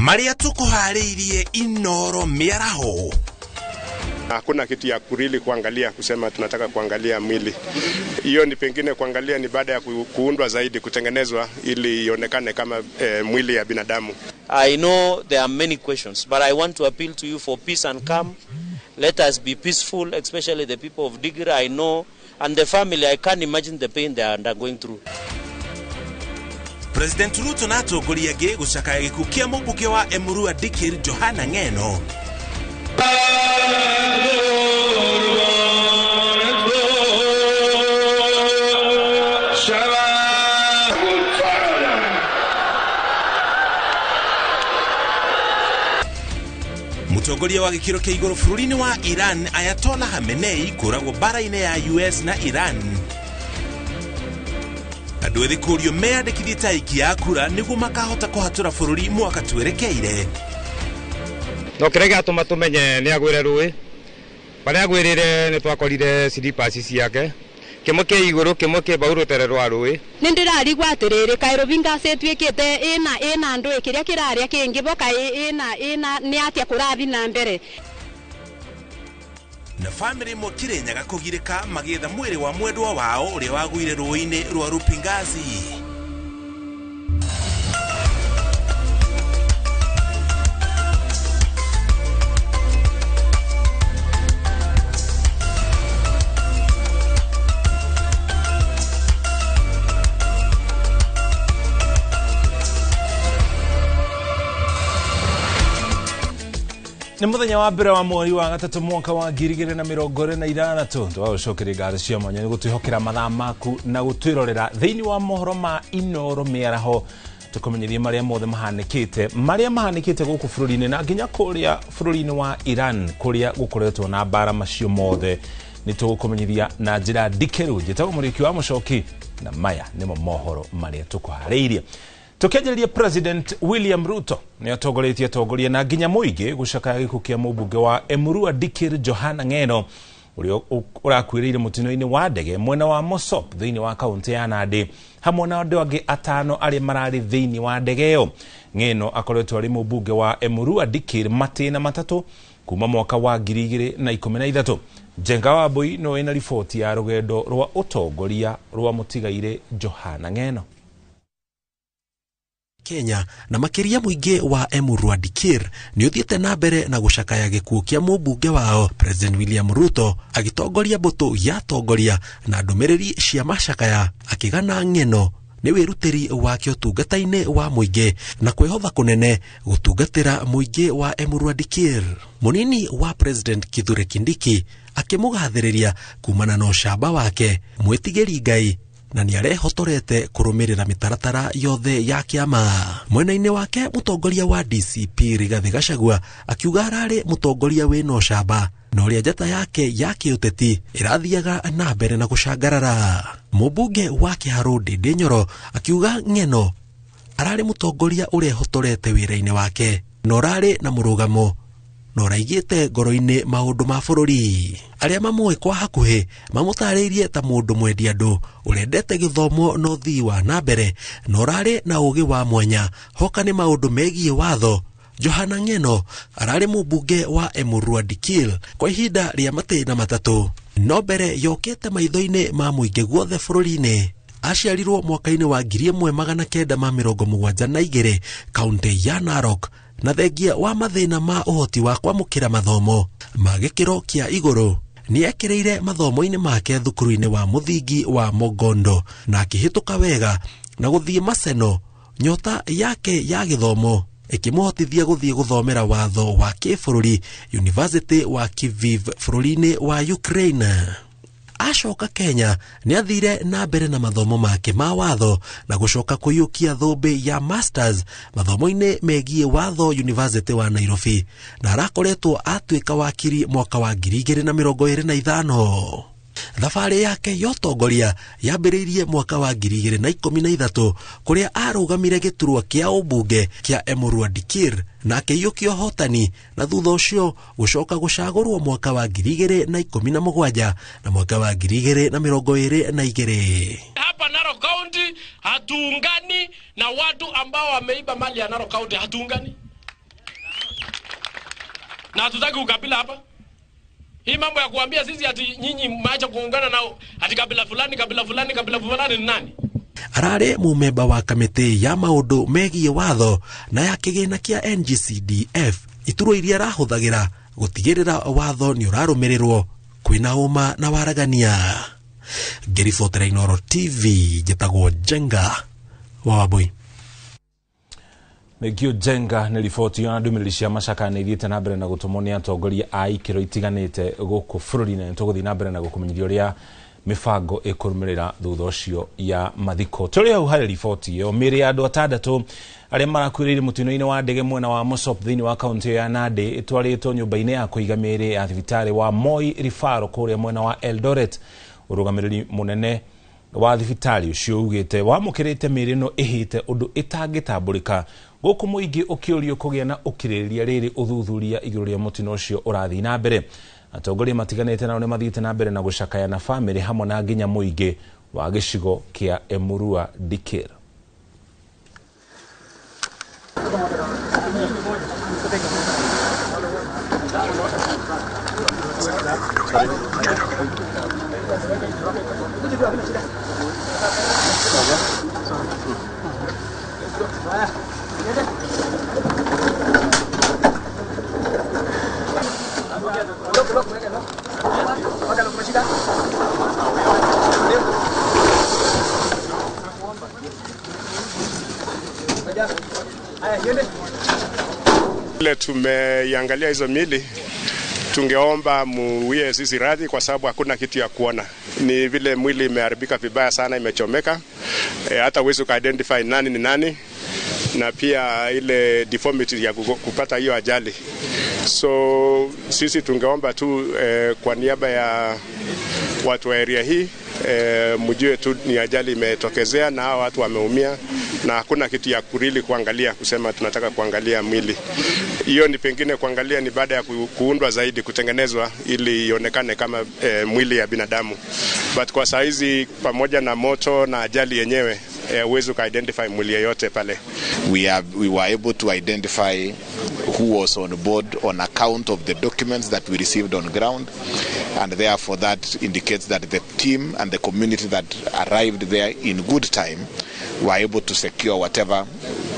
Marĩa tũkũharĩirie Inoro mĩaraho. Hakuna kitu ya kurili kuangalia kusema tunataka kuangalia mwili. Hiyo ni pengine kuangalia ni baada ya kuundwa zaidi, kutengenezwa ili ionekane kama mwili ya binadamu. I know there are many questions, but I want to appeal to you for peace and calm. Let us be peaceful, especially the people of Digira, I know, and the family. I can't imagine the pain they are going through. President Ruto na atongoria angĩ gũcakaya gĩkuũ kĩa mũmbunge wa Emurua Dikirr Johana Ng'eno. Mũtongoria wa gĩkĩro kĩa igũrũ bũrũri-inĩ wa Iran Ayatollah Khamenei kũragwo mbara-inĩ ya US na Iran. Andũ ethĩ kũrio meyandĩkithie ta aikia a kura nĩguo makahota kũhatũra bũrũri mwaka twerekeire. No kĩrĩa gĩatũma tũmenye nĩ agwĩre rũĩ, harĩa agwĩrĩre nĩ twakorire slippers ciake, kĩmwe kĩ igũrũ kĩmwe kĩ mbau rũtere rwa rũĩ. Nĩ ndĩrarigwo atĩrĩrĩ, kaĩ Rũbingas ĩtuĩkĩte ĩna ndũĩ kĩrĩa kĩrarĩa kĩngĩ bo, kaĩ ĩna nĩ atĩa kũrathiĩ na mbere. Na famĩlĩ ĩmwe Kĩrĩnyaga kũgirĩka magĩetha mwĩrĩ wa mwendwa wao ũrĩa wagũire rũĩ-inĩ rwa Rupingazi. Nĩ mũthenya wa mbere wa mweri wa gatatũ mwaka wa 2026 twagũcokeria ngatho cia mwanya nĩ gũtwĩhokera mathaa maku na gũtwĩrorera thĩinĩ wa mohoro ma Inoro mĩaraho, tũkũmenyithie marĩa mothe mahanĩkĩte, marĩa mahanĩkĩte gũkũ bũrũri-inĩ na nginya kũrĩa bũrũri-inĩ wa Iran kũrĩa gũkoretwo na mbara macio mothe nĩ tũgũkũmenyithia na njĩra ndikĩru. Njĩtagwo Mũrĩki wa Mũcoki na maya nĩmo mohoro marĩa tũkũharĩirie. Tukianjĩrĩria, President William Ruto nĩ atongoretie atongoria na nginya mũingĩ gũcakaya gĩkuũ kĩa mũmbunge wa Emurua Dikirr Johana Ng'eno ũrĩa ũrakuĩrĩire mũtino-inĩ wa ndege mwena wa Mosop thĩinĩ wa kaũntĩ ya Nandi hamwe na andũ angĩ atano arĩa mararĩ thĩinĩ wa ndege ĩyo. Ng'eno akoretwo arĩ mũmbunge wa Emurua Dikirr matĩna matatũ kuma mwaka wa 2013. Njenga Wambui no ĩna riboti ya rũgendo rwa ũtongoria rwa mũtigairĩ Johana Ng'eno. Kenya na makĩria mũingĩ wa Emurua Dikirr nĩ ũthiĩte na mbere na gũcakaya gĩkuũ kĩa mũmbunge wao President William Ruto agĩtongoria mbũtũ ya atongoria na ndũmĩrĩri cia macakaya akĩgana Ng'eno nĩ wĩrutĩri wake ũtungata-inĩ wa mũingĩ na kwĩhotha kũnene gũtungatĩra mũingĩ wa Emurua Dikirr. Mũnini wa President Kithure Kindiki akĩmũgathĩrĩria kumana na ũcamba wake mwĩtigĩri Ngai na nĩ arehotorete kũrũmĩrĩra mĩtaratara yothe ya kĩama. Mwena-inĩ wake mũtongoria wa DCP Rigathĩ Gachagua akiuga ararĩ mũtongoria wĩna ũcamba na ũrĩa njata yake ya kĩũteti ĩrathiaga na mbere na gũcangarara. Mũmbunge wa Kĩharũ Ndĩndĩ Nyoro akiuga Ng'eno ararĩ mũtongoria ũrehotorete wĩra-inĩ wake na ũrarĩ na mũrũgamo na ũraigĩte ngoro-inĩ maũndũ ma bũrũri. Arĩa mamũĩ kwa hakuhĩ mamũtarĩirie ta mũndũ mwendi andũ ũrendete gĩthomo na ũthii wa na mbere na ũrarĩ na ũgĩ wa mwanya hoka nĩ maũndũ megiĩ watho. Johana Ng'eno ararĩ mũmbunge wa Emurua Dikirr kwa ihinda rĩa matĩna matatũ no mbere yokĩte maitho-inĩ ma mũingĩ guothe bũrũri-inĩ. Aciarirwo mwaka-inĩ wa 1972 kaũntĩ ya Narok na thengia wa mathĩna ma ũhoti wa kwamũkĩra mathomo ma gĩkĩro kĩa igũrũ nĩ ekĩrĩire mathomo-inĩ make thukuru-inĩ wa mũthingi wa Mogondo na akĩhĩtũka wega na gũthiĩ Maseno. Nyota yake ya gĩthomo ĩkĩmũhotithia gũthiĩ gũthomera watho wa kĩbũrũri University wa Kyiv bũrũri-inĩ wa Ukraine. Acoka Kenya nĩ athire na mbere na mathomo make ma watho na gũcoka kũiyũkia thũmbĩ ya Masters mathomo-inĩ megiĩ watho University wa Nairobi na arakoretwo atuĩka wakiri mwaka wa 2025. Thabarĩ yake ya ũtongoria yambĩrĩirie mwaka wa 2013 kũrĩa arũgamire gĩturwa kĩa ũmbunge kĩa Emurua Dikirr na akĩiyũkia ũhotani na thutha ũcio gũcoka gũcagũrwo mwaka wa 2017 na mwaka wa 2022. Hapa Narok County hatuungani na watu ambao wameiba mali ya Narok County, hatuungani. Na hatutaki ukabila hapa. Hii mambo ya kuambia sisi ati nyinyi mmeacha kuungana nao ati kabila fulani, kabila fulani, kabila fulani ni nani? Ararĩ mũmemba wa kamĩtĩ ya maũndũ megiĩ watho na ya kĩgĩna kĩa NGCDF, iturwa iria arahũthagĩra gũtigĩrĩra watho nĩ ũrarũmĩrĩrwo kwĩna ũma na waragania. Ngĩribotera Inooro TV, njĩtagwo Njenga wa Wambui. Thengio Njenga nĩ riboti na ndũmĩrĩri cia macaka nĩ ithiĩte na mbere na gũtũmwo nĩ atongoria a ikĩro itiganĩte gũkũ bũrũri-inĩ. Nĩ tũgũthiĩ na mbere na gũkũmenyithia ũrĩa mĩbango ĩkũrũmĩrĩra thutha ũcio ya mathiko. Tũrĩ hau harĩ riboti ĩyo, mĩĩrĩ ya andũ atandatũ arĩa marakuĩrĩire mũtino-inĩ wa ndege mwena wa Mosop thĩinĩ wa kaũntĩ ya Nandi ĩtwarĩtwo nyũmba-inĩ ya kũiga mĩĩrĩ ya thibitarĩ wa Moi Referral kũrĩa mwena wa Eldoret. Ũrũgamĩrĩri mũnene wa thibitarĩ ũcio ugĩte wamũkĩrĩte mĩĩrĩ ĩno ĩhĩte ũndũ ĩtangĩtambũrĩka, gũkũ mũingĩ ũkĩũrio kũgĩa na ũkirĩrĩria rĩrĩ ũthuthuria igũrũ rĩa mũtino ũcio ũrathiĩ na mbere. Atongoria matiganĩte nao nĩ mathiĩte na mbere na gũcakaya na bamĩrĩ hamwe na nginya mũingĩ wa gĩcigo kĩa Emurua Dikirr. Ile tumeiangalia hizo mili, tungeomba muwie sisi radhi kwa sababu hakuna kitu ya kuona. Ni vile mwili imeharibika vibaya sana, imechomeka. Hata huwezi identify nani ni nani, na pia ile deformity ya kupata hiyo ajali. So sisi tungeomba tu kwa niaba ya watu wa area hii, mjue tu ni ajali imetokezea na hawa watu wameumia, na hakuna kitu ya kurili kuangalia kusema tunataka kuangalia mwili. Hiyo ni pengine kuangalia ni baada ya kuundwa zaidi, kutengenezwa ili ionekane kama mwili ya binadamu. But kwa saizi pamoja na moto na ajali yenyewe, huwezi identify mwili yote pale. We were able to identify who was on board on account of the documents that we received on ground, and therefore that indicates that the team and the community that arrived there in good time were able to secure whatever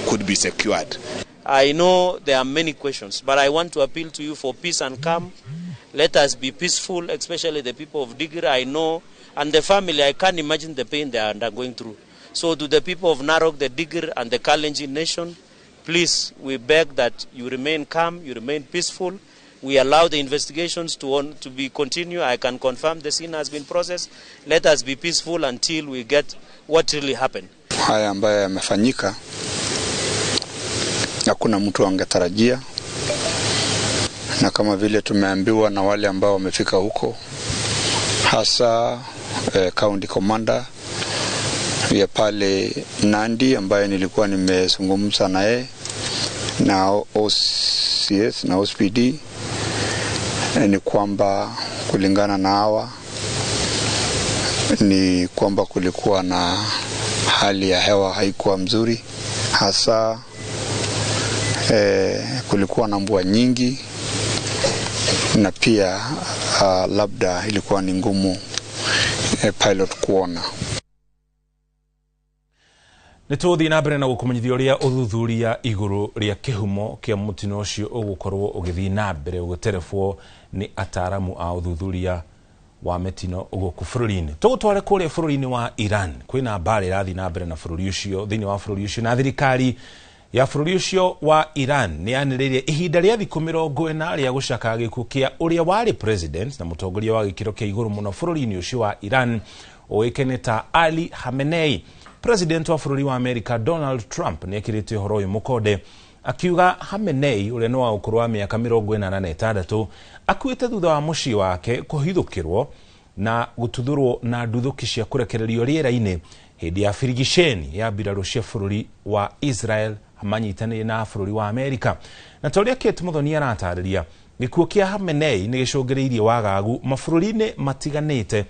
could be secured. I know there are many questions, but I want to appeal to you for peace and calm. Let us be peaceful, especially the people of Digira. I know, and the family, I can't imagine the pain they are going through. So to the people of Narok, the Digir and the Kalenjin nation, please, we beg that you remain calm, you remain peaceful. We allow the investigations to be continued. I can confirm the scene has been processed. Let us be peaceful until we get what really happened. Haya ambayo yamefanyika, hakuna mtu angetarajia, na kama vile tumeambiwa na wale ambao wamefika huko, hasa county commander ya pale Nandi ambaye nilikuwa nimezungumza naye, na OCS na OSPD, ni kwamba kulingana na hawa ni kwamba kulikuwa na hali ya hewa haikuwa mzuri, hasa kulikuwa na mvua nyingi, na pia labda ilikuwa ni ngumu pilot kuona. Nĩ tũgũthiĩ na mbere na gũkũmenyithia ũrĩa ũthuthuria igũrũ rĩa kĩhumo kĩa mũtino ũcio ũgũkorwo ũgĩthiĩ na mbere ũgĩterebwo nĩ ataaramu a ũthuthuria wa mĩtino gũkũ bũrũri-inĩ. Tũgũtware kũrĩa bũrũri-inĩ wa Iran, kwĩna mbara ĩrathiĩ na mbere na bũrũri ũcio, thĩinĩ wa bũrũri ũcio, na thirikari ya bũrũri ũcio wa Iran nĩ yanĩrĩire ihinda rĩa thikũ 40 rĩa gũcakaya gĩkuũ kĩa ũrĩa warĩ president na mũtongoria wa gĩkĩro kĩa igũrũ mũno bũrũri-inĩ ũcio wa Iran ũĩkaine ta Ali Khamenei. President wa bũrũri wa America Donald Trump nĩ ekĩrĩte ũhoro ũyũ mũkonde akiuga Khamenei ũrĩa nĩ wa ũkũrũ wa mĩaka 86 akuĩte thutha wa mũciĩ wake kũhithũkĩrwo na gũtuthũrwo na nduthũki cia kũrekererio rĩera-inĩ hĩndĩ ya birigiceni ya mbirarũ cia bũrũri wa Israel manyitanĩire na bũrũri wa Amerika. Na ta ũrĩa Kate Muthoni aratarĩria, gĩkuũ kĩa Khamenei nĩ gĩcũngĩrĩirie wagagu mabũrũri-inĩ matiganĩte,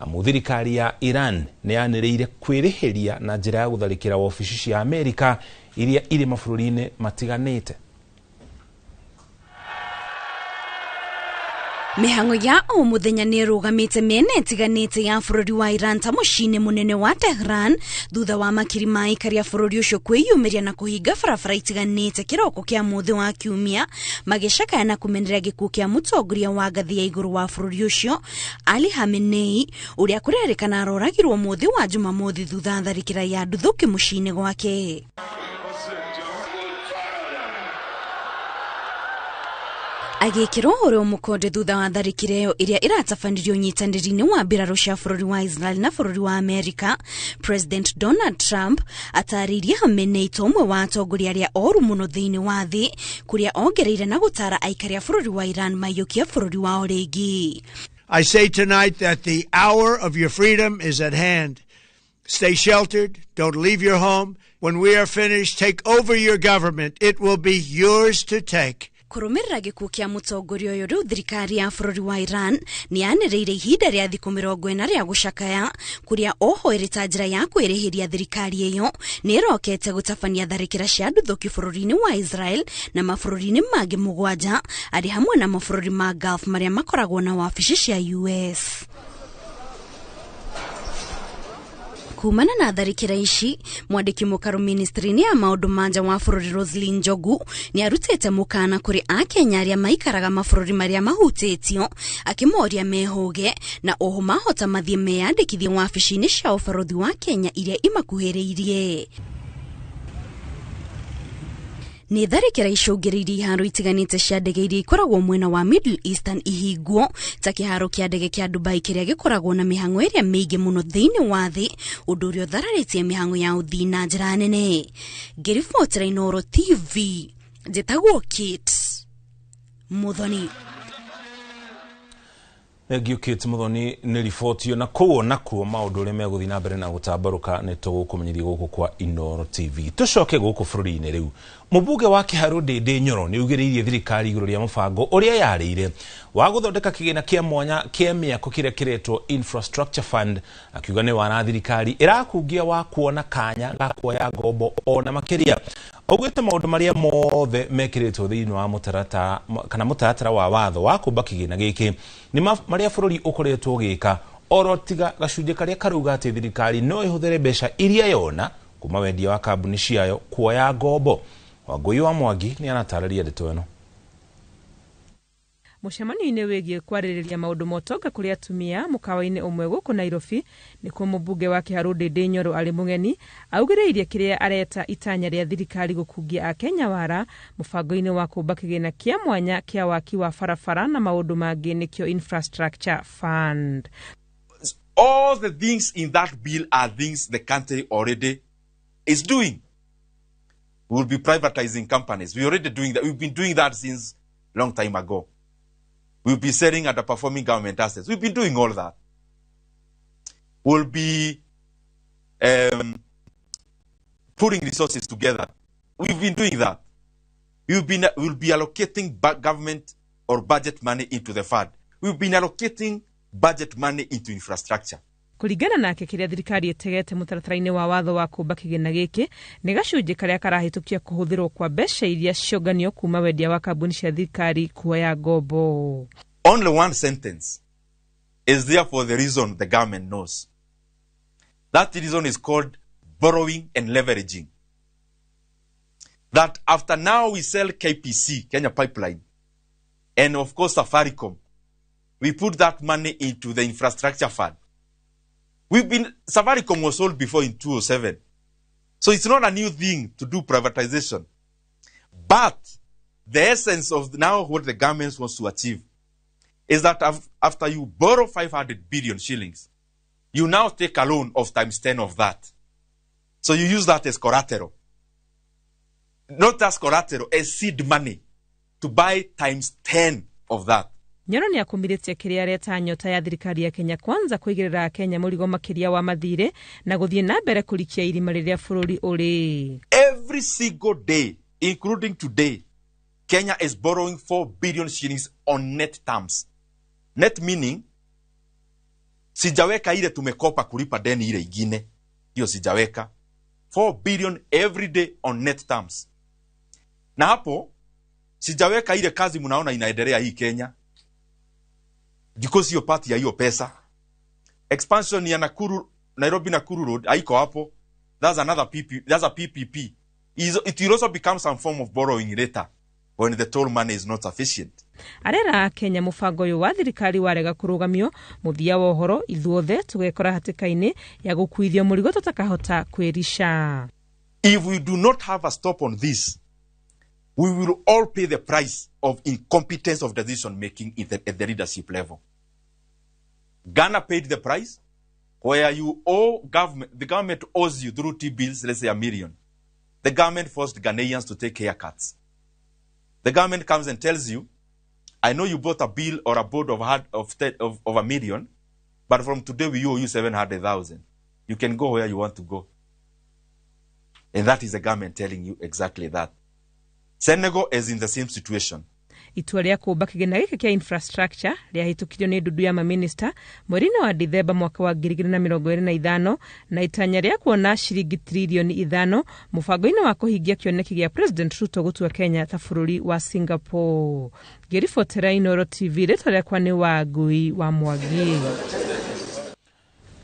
amu thirikari ya Iran nĩ yanĩrĩire kwĩrĩhĩria na njĩra ya gũtharĩkĩra wabici cia Amerika iria irĩ mabũrũri-inĩ matiganĩte. Mĩhang'o ya o mũthenya nĩ ĩrũgamĩte mĩena ĩtiganĩte ya bũrũri wa Iran ta mũciĩ-inĩ mũnene wa Tehran thutha wa makiri ma aikari a bũrũri ũcio kwĩyumĩria na kũhinga barabara itiganĩte kĩroko kĩa mũthĩ wa kiumia magĩcakaya na kũmenereria gĩkuũ kĩa mũtongoria wa ngathĩ ya igũrũ wa bũrũri ũcio Ali Khamenei ũrĩa kũrerĩkana aroragirwo mũthĩ wa Jumamothi thutha tharĩkĩra ya nduthũki mũciĩ-inĩ gwake. Agĩkĩrwo ũrĩa mũkonde thutha wa tharĩkĩra ĩyo ĩrĩa ĩratabanirio ũnyitanĩri-inĩ wa mbirarũ cia bũrũri wa Israel na bũrũri wa Amerika, President Donald Trump atarĩirie Khamenei ta ũmwe wa atongoria arĩa oru mũno thĩinĩ wa thĩ, kũrĩa ongereire na gũtara aikari a bũrũri wa Iran maiyũkie bũrũri wao rĩngĩ. I say tonight that the hour of your freedom is at hand. Stay sheltered. Don't leave your home. When we are finished, take over your government. It will be yours to take. Kũrũmĩrĩra gĩkuũ kĩa mũtongoria ũyũ rĩu thirikari ya bũrũri wa Iran nĩ yanĩrĩire ihinda rĩa thikũ 40 rĩa gũcakaya kũrĩa oho ĩrĩ ta njĩra ya kwĩrĩhĩria thirikari ĩyo nĩ ĩrokete gũtabania tharĩkĩra cia nduthũki bũrũri-inĩ wa Israel na mabũrũri-inĩ mangĩ 7 arĩ hamwe na mabũrũri ma Gulf marĩa makoragwo na wabici cia US. Kumana na tharĩkĩra ici, mwandĩki mũkaru ministry-inĩ ya maũndũ ma nja wa bũrũri Roselyn Njogu nĩ arutĩte mũkana kũrĩ akenya arĩa maikaraga mabũrũri marĩa mahutĩtio akĩmoria mehũge na oho mahota mathiĩ meyandĩkithie wabici-inĩ cia ũbarũthi wa Kenya iria imakuhĩrĩirie. Nĩ tharĩkĩra icũngĩrĩirie iharo itiganĩte cia ndege iria ikoragwo mwena wa Middle Eastern ihingwo ta kĩharo kĩa ndege kĩa Dubai kĩrĩa gĩkoragwo na mĩhang'o ĩrĩa mĩingĩ mũno thĩinĩ wa thĩ, ũndũ ũrĩa ũthararĩtie mĩhang'o ya ũthii na njĩra nene. Ngĩribotera Inooro TV, njĩtagwo Kate Muthoni. Thank Kate Muthoni nĩ riboti na kũu nakuo maũndũ ũrĩa megũthiĩ na mbere na gũtambarũka nĩ tũgũkũmenyithia gũkũ kwa Inooro TV. Tũcoke gũkũ bũrũri-inĩ rĩu. Mũmbunge wa Kĩharũ Ndĩndĩ Nyoro nĩ augĩrĩirie thirikari igũrũ rĩa mũbango ũrĩa yarĩire wa gũthondeka kĩgĩna kĩa mwanya kĩa mĩako kĩrĩa kĩretwo Infrastructure Fund, akiuga nĩ wara thirikari ĩrakungia wa kuona kanya ga kuoya ngombo ona makĩria. Augĩte maũndũ marĩa mothe mekĩrĩtwo thĩinĩ wa mũtaratara kana mũtaratara wa watho wa kũmba kĩgĩna gĩkĩ nĩ marĩa bũrũri ũkoretwo ũgĩka oro tiga gacunjĩ karĩa karauga atĩ thirikari no ĩhũthĩre mbeca iria yona kuma wendia wa kambuni ciayo kuoya ngombo. Wangũi wa Mwangi nĩ aratarĩria ndeto ĩno. Mũcemanio-inĩ wĩgiĩ kwarĩrĩria maũndũ ma ũtonga kũrĩ atumia mũkawa-inĩ ũmwe gũkũ Nairobi nĩkuo mũmbunge wa Kĩharũ Ndĩndĩ Nyoro arĩ mũgeni augĩrĩirie kĩrĩa areta itanya rĩa thirikari gũkungia akenya wara mũbango-inĩ wa kũmba kĩgĩna kĩa mwanya kĩa waki wa barabara na maũndũ mangĩ nĩkĩo Infrastructure Fund. All the things in that bill are things the country already is doing. We will be privatizing companies. We're already doing that. We've been doing that since long time ago. We'll be selling underperforming government assets. We've been doing all that. We'll be putting resources together. We've been doing that. We'll be allocating government or budget money into the fund. We've been allocating budget money into infrastructure. Kũringana nake kĩrĩa thirikari ĩtegete mũtaratara-inĩ wa watho wa kũmba kĩgĩna gĩkĩ nĩ gacunjĩ karĩa karahĩtũkia kũhũthĩrwo kwa mbeca iria cionganio kuma wendia wa kambuni cia thirikari kuoya ngombo. Only one sentence is there for the reason the government knows. That reason is called borrowing and leveraging. That after now we sell KPC, Kenya Pipeline, and of course Safaricom, we put that money into the infrastructure fund. Safaricom was sold before in 2007. So it's not a new thing to do privatization. But the essence of now what the government wants to achieve is that after you borrow 500 billion shillings, you now take a loan of times 10 of that. So you use that as collateral. Not as collateral, as seed money to buy times 10 of that. Nyoro nĩ akumithĩtie kĩrĩa areta nyota ya thirikari ya Kenya Kwanza kũigĩrĩra Kenya mũrigo makĩria wa mathirĩ na gũthiĩ na mbere kũrikia irima rĩrĩa bũrũri ũrĩ. Every single day, including today, Kenya is borrowing 4 billion shillings on net terms. Net meaning, sijaweka ile tumekopa kulipa deni ile ingine. Hiyo sijaweka. 4 billion every day on net terms. Na hapo, sijaweka ile kazi mnaona inaendelea hii Kenya. Because hiyo part ya hiyo pesa. Expansion ya Nakuru, Nairobi Nakuru Road haiko hapo. That's another PP, that's a PPP. It will also become some form of borrowing later when the toll money is not sufficient. Arera Kenya mubango uyu wa thirikari warega kurugamio muthia wa uhoro ithuothe tugekora hatikaini ya gukuithio murigo tutakahota kwirisha. If we do not have a stop on this, we will all pay the price of incompetence of decision making at the leadership level. Ghana paid the price where you owe government, the government owes you through T-bills, let's say $1 million. The government forced Ghanaians to take haircuts. The government comes and tells you, I know you bought a bill or a board of $1 million, but from today we owe you 700,000. You can go where you want to go. And that is the government telling you exactly that. Senegal is in the same situation. Itua rĩa kũmba kĩgĩna gĩkĩ kĩa infrastructure rĩahĩtũkirio nĩ ndundu ya maminista mweri-inĩ wa Dithemba mwaka wa 2025 na itanya rĩa kuona ciringi tririoni 5 mũbango-inĩ wa kũhingia kĩoneki gĩa President Ruto gũtua Kenya ta bũrũri wa Singapore. Ngĩribotera Inooro TV, rĩtwa rĩakwa nĩ Wangui wa Mwangi.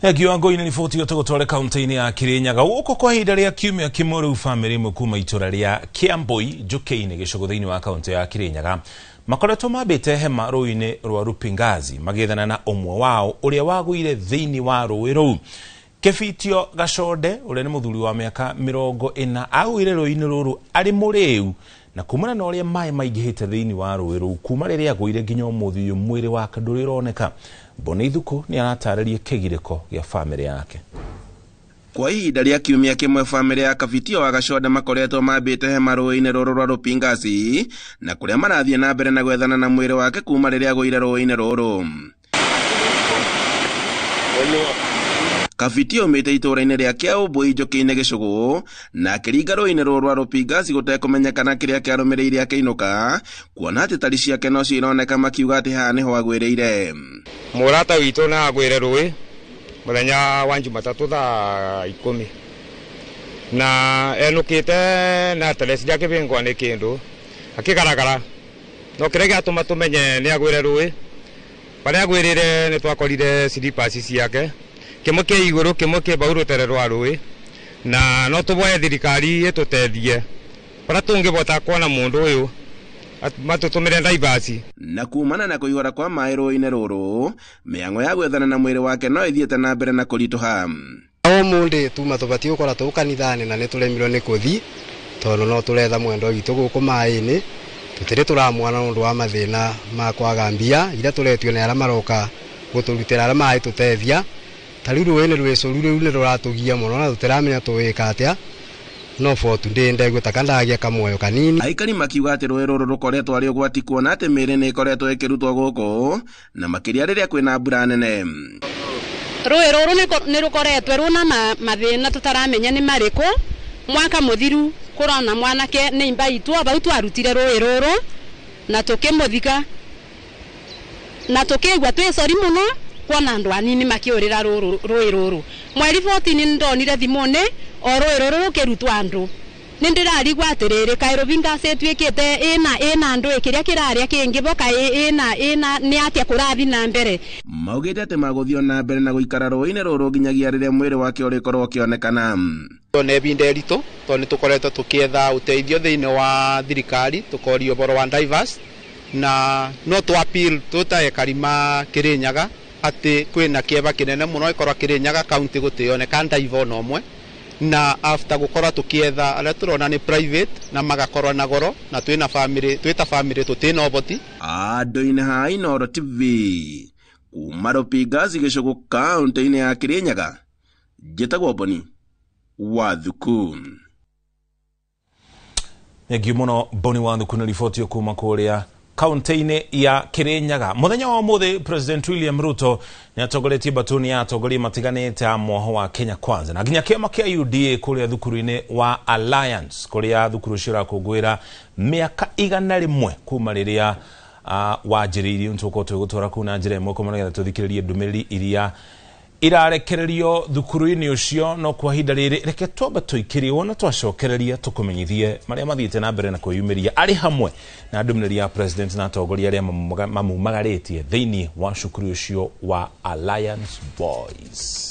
Thengio Wangui nĩ riboti ĩyo tũgũtware kaunti-inĩ ya Kirinyaga gũkũ kwa ihinda rĩa kiumia kĩmwe rĩu bamĩrĩ ĩmwe kuma itũra rĩa Kĩambũi Njũkĩ-inĩ gĩcũgũ thĩinĩ wa kaunti ya Kirinyaga makoretwo mambĩte hema rũĩ-inĩ rwa Rupingazi magĩethana na ũmwe wao ũrĩa wagũire thĩinĩ wa rũĩ rũu. Kĩbitio Gaconde ũrĩa nĩ mũthuri wa mĩaka 40 agũire rũĩ-inĩ rũrũ arĩ mũrĩu na kumana na ũrĩa maĩ maingĩhĩte thĩinĩ wa rũĩ rũu kuma rĩrĩa agũire nginya ũmũthĩ ũyũ mwĩrĩ wake ndũrĩ ũroneka. Mboni Ithuku nĩ aratarĩria kĩgirĩko gĩa bamĩrĩ yake. Kwa ihinda rĩa kiumia kĩmwe bamĩrĩ ya Kabitio wa Gaconde makoretwo mambĩte hema rũĩ-inĩ rũrũ rwa Rupingasi na kũrĩa marathiĩ na mbere na gwethana na mwĩrĩ wake kuma rĩrĩa agũire rũĩ-inĩ rũrũ. Kabitio aumĩte itũũra-inĩ rĩa Kĩambũi Njũkĩ-inĩ gĩcũgũ na akĩringa rũĩ-inĩ rũrũ rwa Rupingasi gũtekũmenyekana kĩrĩa kĩarũmĩrĩire akĩinũka kuona atĩ tari ciake nocio ironeka makiuga atĩ haha nĩho agwĩrĩire. Mũrata witũ na agwĩre rũĩ mũthenya wa Jumatatũ thaa 10 na enũkĩte na atereciria akĩbĩngwa nĩ kĩndũ akĩgaragara no kĩrĩa gĩatũma tũmenye nĩ agwĩre rũĩ barĩa agwĩrĩre nĩ twakorire slippers ciake kĩmwe kĩ igũrũ kĩmwe kĩ bau rũtere rwa rũĩ na no tũboe thirikari ĩtũteithie barĩa tũngĩbota kuona mũndũ ũyũ matũtũmĩre ndaibasi. Na kumana na kũihũra kwa maĩ rũĩ-inĩ rũrũ mĩang'o ya gwethana na mwĩrĩ wake no ĩthiĩte na mbere na kũritũha. Ũmũthĩ tuma tũbatiĩ gũkorwo tũ kanitha-inĩ na nĩ tũremirwo nĩ kũthiĩ tondũ no tũretha mwendwa witũ gũkũ maĩ-inĩ tũtirĩ tũramwona nĩ ũndũ wa mathĩna ma kwaga mbia iria tũretio nĩ arĩa maroka gũtũrutĩra arĩa maĩ tũtethia. Ta rĩu rũĩ-inĩ rwĩcũru rĩu nĩ rũratũgia mũno na tũtiramenya tũwĩka atĩa no for today ndegwĩta kandagia kamuoyo kanini. Aikari makiuga atĩ rũĩ rũrũ rũkoretwo arĩ ũgwati kuona atĩ mĩĩrĩ nĩ ĩkoretwo ĩkĩrutwo gũkũ na makĩria rĩrĩa kwĩna mbura nene. Rũĩ rũrũ nĩ rũkoretwo rũna mathĩna tũtaramenya nĩ marĩkũ. Mwaka mũthiru kũrona mwanake nĩ imba itũ bau twarutire rũĩ rũrũ na tũkĩmũthika na tũkĩigua twĩ sori mũno kuona andũ anini makĩũrĩra rũĩ rũrũ. Mweri 14 nĩ ndonire thimũ-inĩ o rũĩ rũrũ rũkĩrutwo andũ. Nĩ ndĩrarigwo atĩrĩrĩ kaĩ Rupingasi ĩtuĩkĩte ĩna andũ kĩrĩa kĩrarĩa kĩngĩ bo kaĩ ĩna nĩ atĩa kũrathiĩ na mbere. Maugĩte atĩ magũthiĩ na mbere na gũikara rũĩ-inĩ rũrũ nginyagia rĩrĩa mwĩrĩ wake ũrĩkorwo ũkĩonekana. Nĩ ihinda iritũ tondũ nĩ tũkoretwo tũkĩetha ũteithio thĩinĩ wa thirikari tũkorio ũhoro wa divers na no tũ appeal twĩ ta aikari ma Kirinyaga atĩ kwĩna kĩeva kĩnene mũno ĩkorwo Kirinyaga kaunti gũtĩoneka diver ona ũmwe na after gũkorwo tũkĩetha arĩa tũrona nĩ private na magakorwo na goro na twĩna family twĩta family tũtĩna ũhoti. Andũ-inĩ ha Inooro TV kuma Rupingasi gĩcũgũ kaunti-inĩ ya Kirinyaga njĩtagwo Boni wa Thuku. Thengiũ mũno Boni wa Thuku nĩ riboti kuma kũrĩa kaunti-inĩ ya Kirinyaga. Mũthenya wa ũmũthĩ President William Ruto nĩ atongoretie mbatuni ya atongoria matiganĩte a mwoho wa Kenya Kwanza na nginya kĩama kĩa UDA kũrĩa thukuru-inĩ wa Alliance kũrĩa thukuru ũcio ũrakũngũĩra mĩaka 101 kuma rĩrĩa wanjĩrĩirio. Nĩtũgũkorwo tũgĩgũtwara kũu na njĩra ĩmwe kwa ĩmwe nĩgetha tũthikĩrĩrie ndũmĩrĩri iria Irarekererio thukuru-inĩ ũcio no kwa ihinda rĩrĩ reke twambe tũikĩrie wona twacokereria tũkũmenyithie marĩa mathiĩte na mbere na kwĩyumĩria arĩ hamwe na ndũmĩrĩri ya president na atongoria arĩa mamumagarĩtie thĩinĩ wa cukuru ũcio wa Alliance Boys.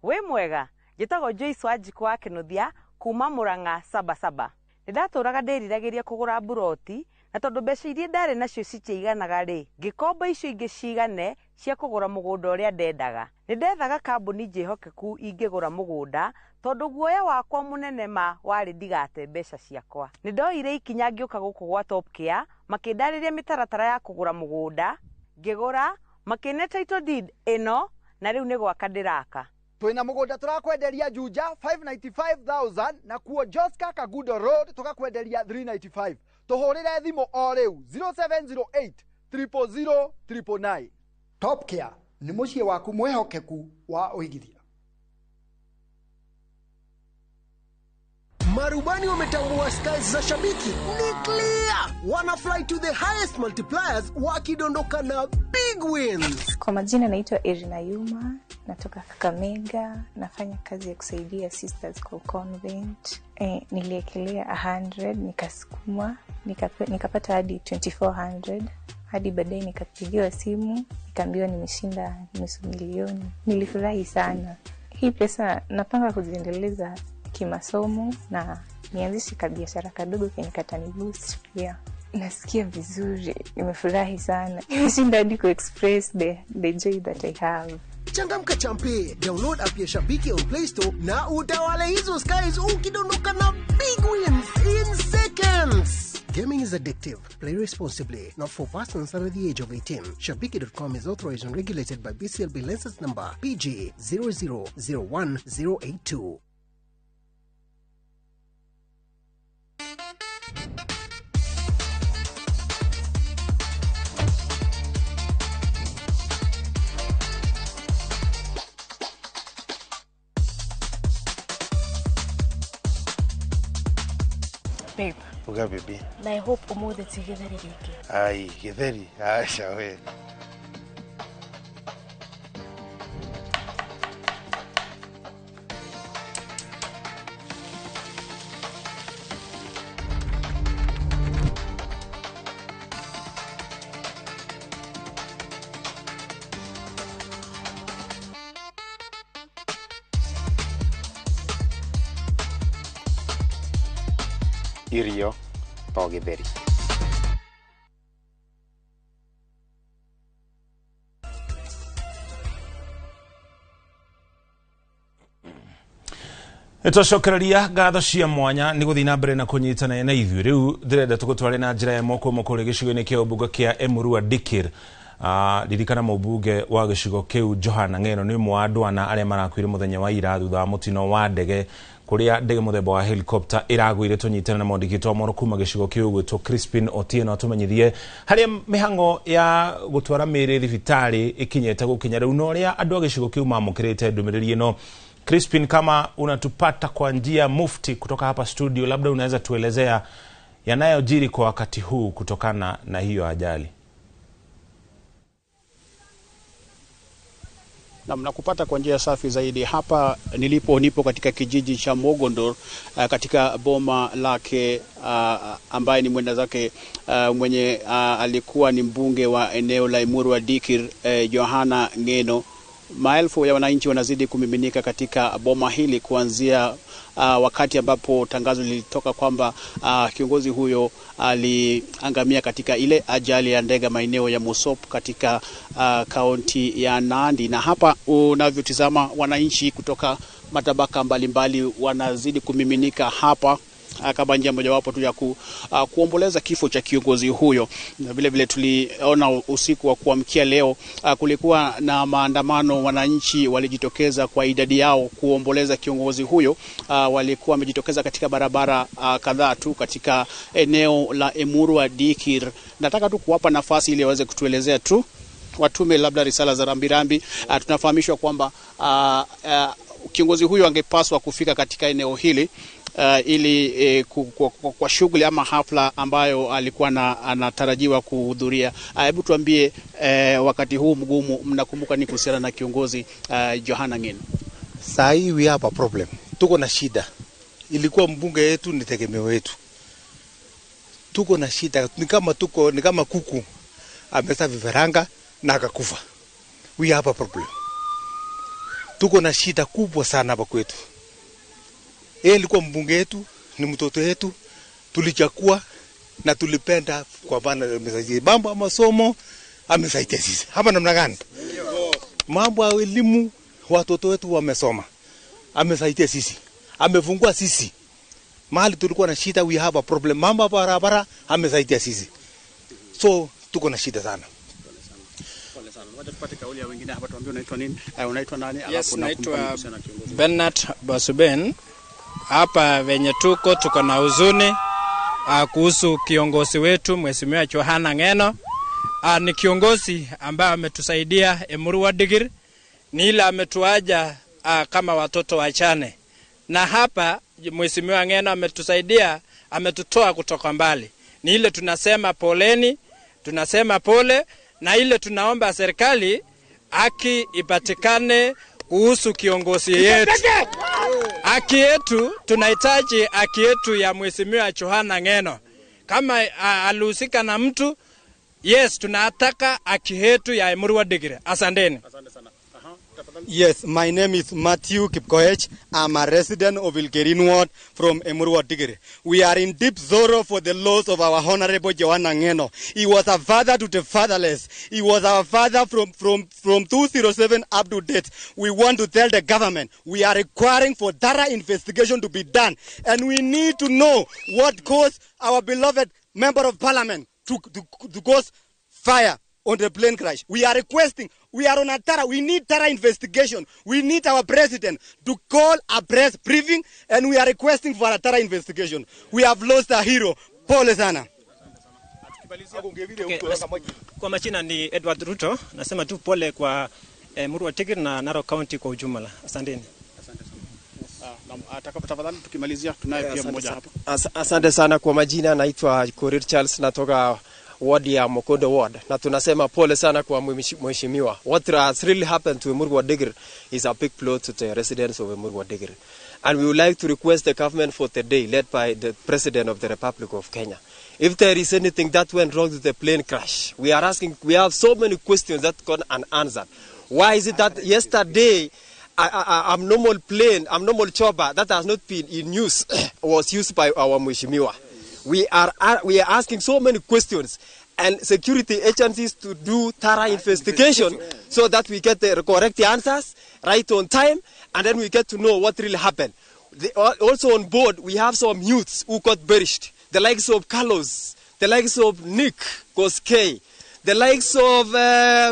Wĩ mwega, njĩtagwo Joyce Wanjikũ wa Kĩnuthia kuma Murang'a Sabasaba. Nĩndatũraga ndĩriragĩria kũgũra mburoti na tondũ mbeca iria ndarĩ nacio citiaiganaga rĩ, ngĩkomba icio ingĩ cigane cia kũgũra mũgũnda ũrĩa ndendaga. Nĩndethaga kambuni njĩhokeku ingĩgũra mũgũnda tondũ guoya wakwa mũnene ma warĩ ndigate mbeca ciakwa. Nĩndoire ikinya ngĩũka gũkũ gwa Top Care, makĩndarĩria mĩtaratara ya kũgũra mũgũnda, ngĩgũra, makĩne title deed ĩno na rĩu nĩ gwaka ndĩraka. Twina mugunda turakwenderia Juja 595,000 na kuo Joska Kagudo Road tukakwenderia 395. Tuhurire thimu o riu 0708 000 999. Top Care ni muciĩ waku mwihokeku wa uigithia. Marubani wametambua skies za shabiki ni clear, wana fly to the highest multipliers wakidondoka na big wins. Kwa majina naitwa Irina Yuma, natoka Kakamega, nafanya kazi ya kusaidia sisters kwa convent. Niliekelea 100 nikasukuma, nikapata hadi 2400, hadi baadaye nikapigiwa simu, nikaambiwa nimeshinda 500,000. Nilifurahi sana. Hii pesa napanga kuziendeleza kimasomo na nianzishe kabiashara kadogo kenye kataniboost pia. Nasikia vizuri, nimefurahi sana. Nimeshinda hadi ku express the joy that I have. Changamka champe, download app ya Shabiki on Play Store na utawale hizo skies ukidondoka na big wins in seconds. Gaming is addictive. Play responsibly. Not for persons under the age of 18. Shabiki.com is authorized and regulated by BCLB license number PG 0001082. Babe. Uga baby. Na I hope umuthi ti githeri giki. Ai, githeri. Acha we. Irio to githeri. Nĩtwacokereria ngatho cia mwanya nĩ gũthiĩ na mbere na kũnyitana na ithuĩ. Rĩu ndĩrenda tũgũtware na njĩra ya moko moko kũrĩ gĩcigo-inĩ kĩa ũmbunge kĩa Emurua Dikirr. Ririkana mũmbunge wa gĩcigo kĩu Johana Ng'eno nĩ ũmwe wa andũ ana arĩa marakuire mũthenya wa ira thutha wa mũtino wa ndege kũrĩa ndege mũthemba wa helicopter ĩragũire. Tũnyitane na mwandĩki wa mohoro kuma gĩcigo kĩu gwĩtwo Crispin Otieno atũmenyithie harĩa mĩhang'o ya gũtwara mĩĩrĩ thibitarĩ ĩkinyĩte gũkinya rĩu na ũrĩa andũ a gĩcigo kĩu mamũkĩrĩte ndũmĩrĩri ĩno. Crispin, kama unatupata kwa njia mufti kutoka hapa studio, labda unaweza tuelezea yanayojiri kwa wakati huu kutokana na hiyo ajali. Na mnakupata kwa njia safi zaidi. Hapa nilipo nipo katika kijiji cha Mogondor, katika boma lake ambaye ni mwenda zake mwenye alikuwa ni mbunge wa eneo la Emurua Dikirr, Johana Ng'eno. Maelfu ya wananchi wanazidi kumiminika katika boma hili kuanzia wakati ambapo tangazo lilitoka kwamba kiongozi huyo aliangamia katika ile ajali ya ndege maeneo ya Mosop katika kaunti ya Nandi. Na hapa unavyotizama wananchi kutoka matabaka mbalimbali wanazidi kumiminika hapa kama njia mojawapo tu ya kuomboleza kifo cha kiongozi huyo. Na vile vile tuliona usiku wa kuamkia leo kulikuwa na maandamano, wananchi walijitokeza kwa idadi yao kuomboleza kiongozi huyo. Walikuwa wamejitokeza katika barabara kadhaa tu katika eneo la Emurua Dikirr. Nataka tu kuwapa nafasi ili waweze kutuelezea tu, watume labda risala za rambirambi. Tunafahamishwa kwamba Kiongozi huyo angepaswa kufika katika eneo hili ili kwa shughuli ama hafla ambayo alikuwa anatarajiwa kuhudhuria. Hebu tuambie, wakati huu mgumu mnakumbuka ni kuhusiana na kiongozi Johana Ng'eno? Saa hii we have a problem. Tuko na shida. Ilikuwa mbunge yetu ni tegemeo yetu. Tuko na shida, ni kama kuku amesa vifaranga na akakufa. We have a problem. Tuko na shida kubwa sana hapa kwetu. Yeye alikuwa mbunge yetu, ni mtoto yetu, tulichakua na tulipenda kwa maana amesaidia mambo ya masomo, amesaidia sisi. Hapa namna gani? Mambo ya elimu, watoto wetu wamesoma. Amesaidia sisi. Amefungua sisi. Mahali tulikuwa na shida, we have a problem. Mambo ya barabara amesaidia sisi. So tuko na shida sana. Pole sana. Wacha tupate kauli ya wengine hapa, tuambie unaitwa nini? Unaitwa nani? Yes, naitwa Bernard Basuben. Hapa venye tuko na huzuni kuhusu kiongozi wetu Mheshimiwa Johana Ng'eno. Ni kiongozi ambaye ametusaidia Emurua Dikirr, ni ile ametuaja kama watoto wachane. Na hapa Mheshimiwa Ng'eno ametusaidia, ametutoa kutoka mbali. Ni ile tunasema poleni, tunasema pole, na ile tunaomba serikali haki ipatikane kuhusu kiongozi yetu. Haki yetu, tunahitaji haki yetu ya Mheshimiwa Johana Ng'eno. Kama alihusika na mtu, yes, tunataka haki yetu ya Emurua Dikirr. Asanteni. Asante sana. Yes, my name is Matthew Kipkoech. I'm a resident of Ilkerin Ward from Emurua Dikirr. We are in deep sorrow for the loss of our Honorable Johana Ng'eno. He was a father to the fatherless. He was our father from 2007 up to date. We want to tell the government we are requiring for thorough investigation to be done. And we need to know what caused our beloved member of parliament to cause fire on the plane crash. We are requesting, we are on a thorough, we need thorough investigation. We need our president to call a press briefing, and we are requesting for a thorough investigation. We have lost a hero. Pole sana. Okay, kwa majina ni Edward Ruto, nasema tu pole kwa Emurua Dikirr na Narok County kwa ujumla. Asanteni. Tafadhali tukimalizia tunaye pia mmoja hapa. Asante sana kwa majina, naitwa Korir Charles, natoka ward ya Mokondo Ward, na tunasema pole sana kwa mheshimiwa. What has really happened to Emurua Dikirr is a big blow to the residents of Emurua Dikirr. And we would like to request the government for today, led by the President of the Republic of Kenya. If there is anything that went wrong with the plane crash, we are asking, we have so many questions that gone unanswered. Why is it that yesterday a abnormal plane, abnormal chopper that has not been in use was used by our mheshimiwa? We are asking so many questions, and security agencies to do thorough investigation so that we get the correct answers right on time, and then we get to know what really happened. Also on board, we have some youths who got perished. The likes of Carlos, the likes of Nick Koskei, the likes of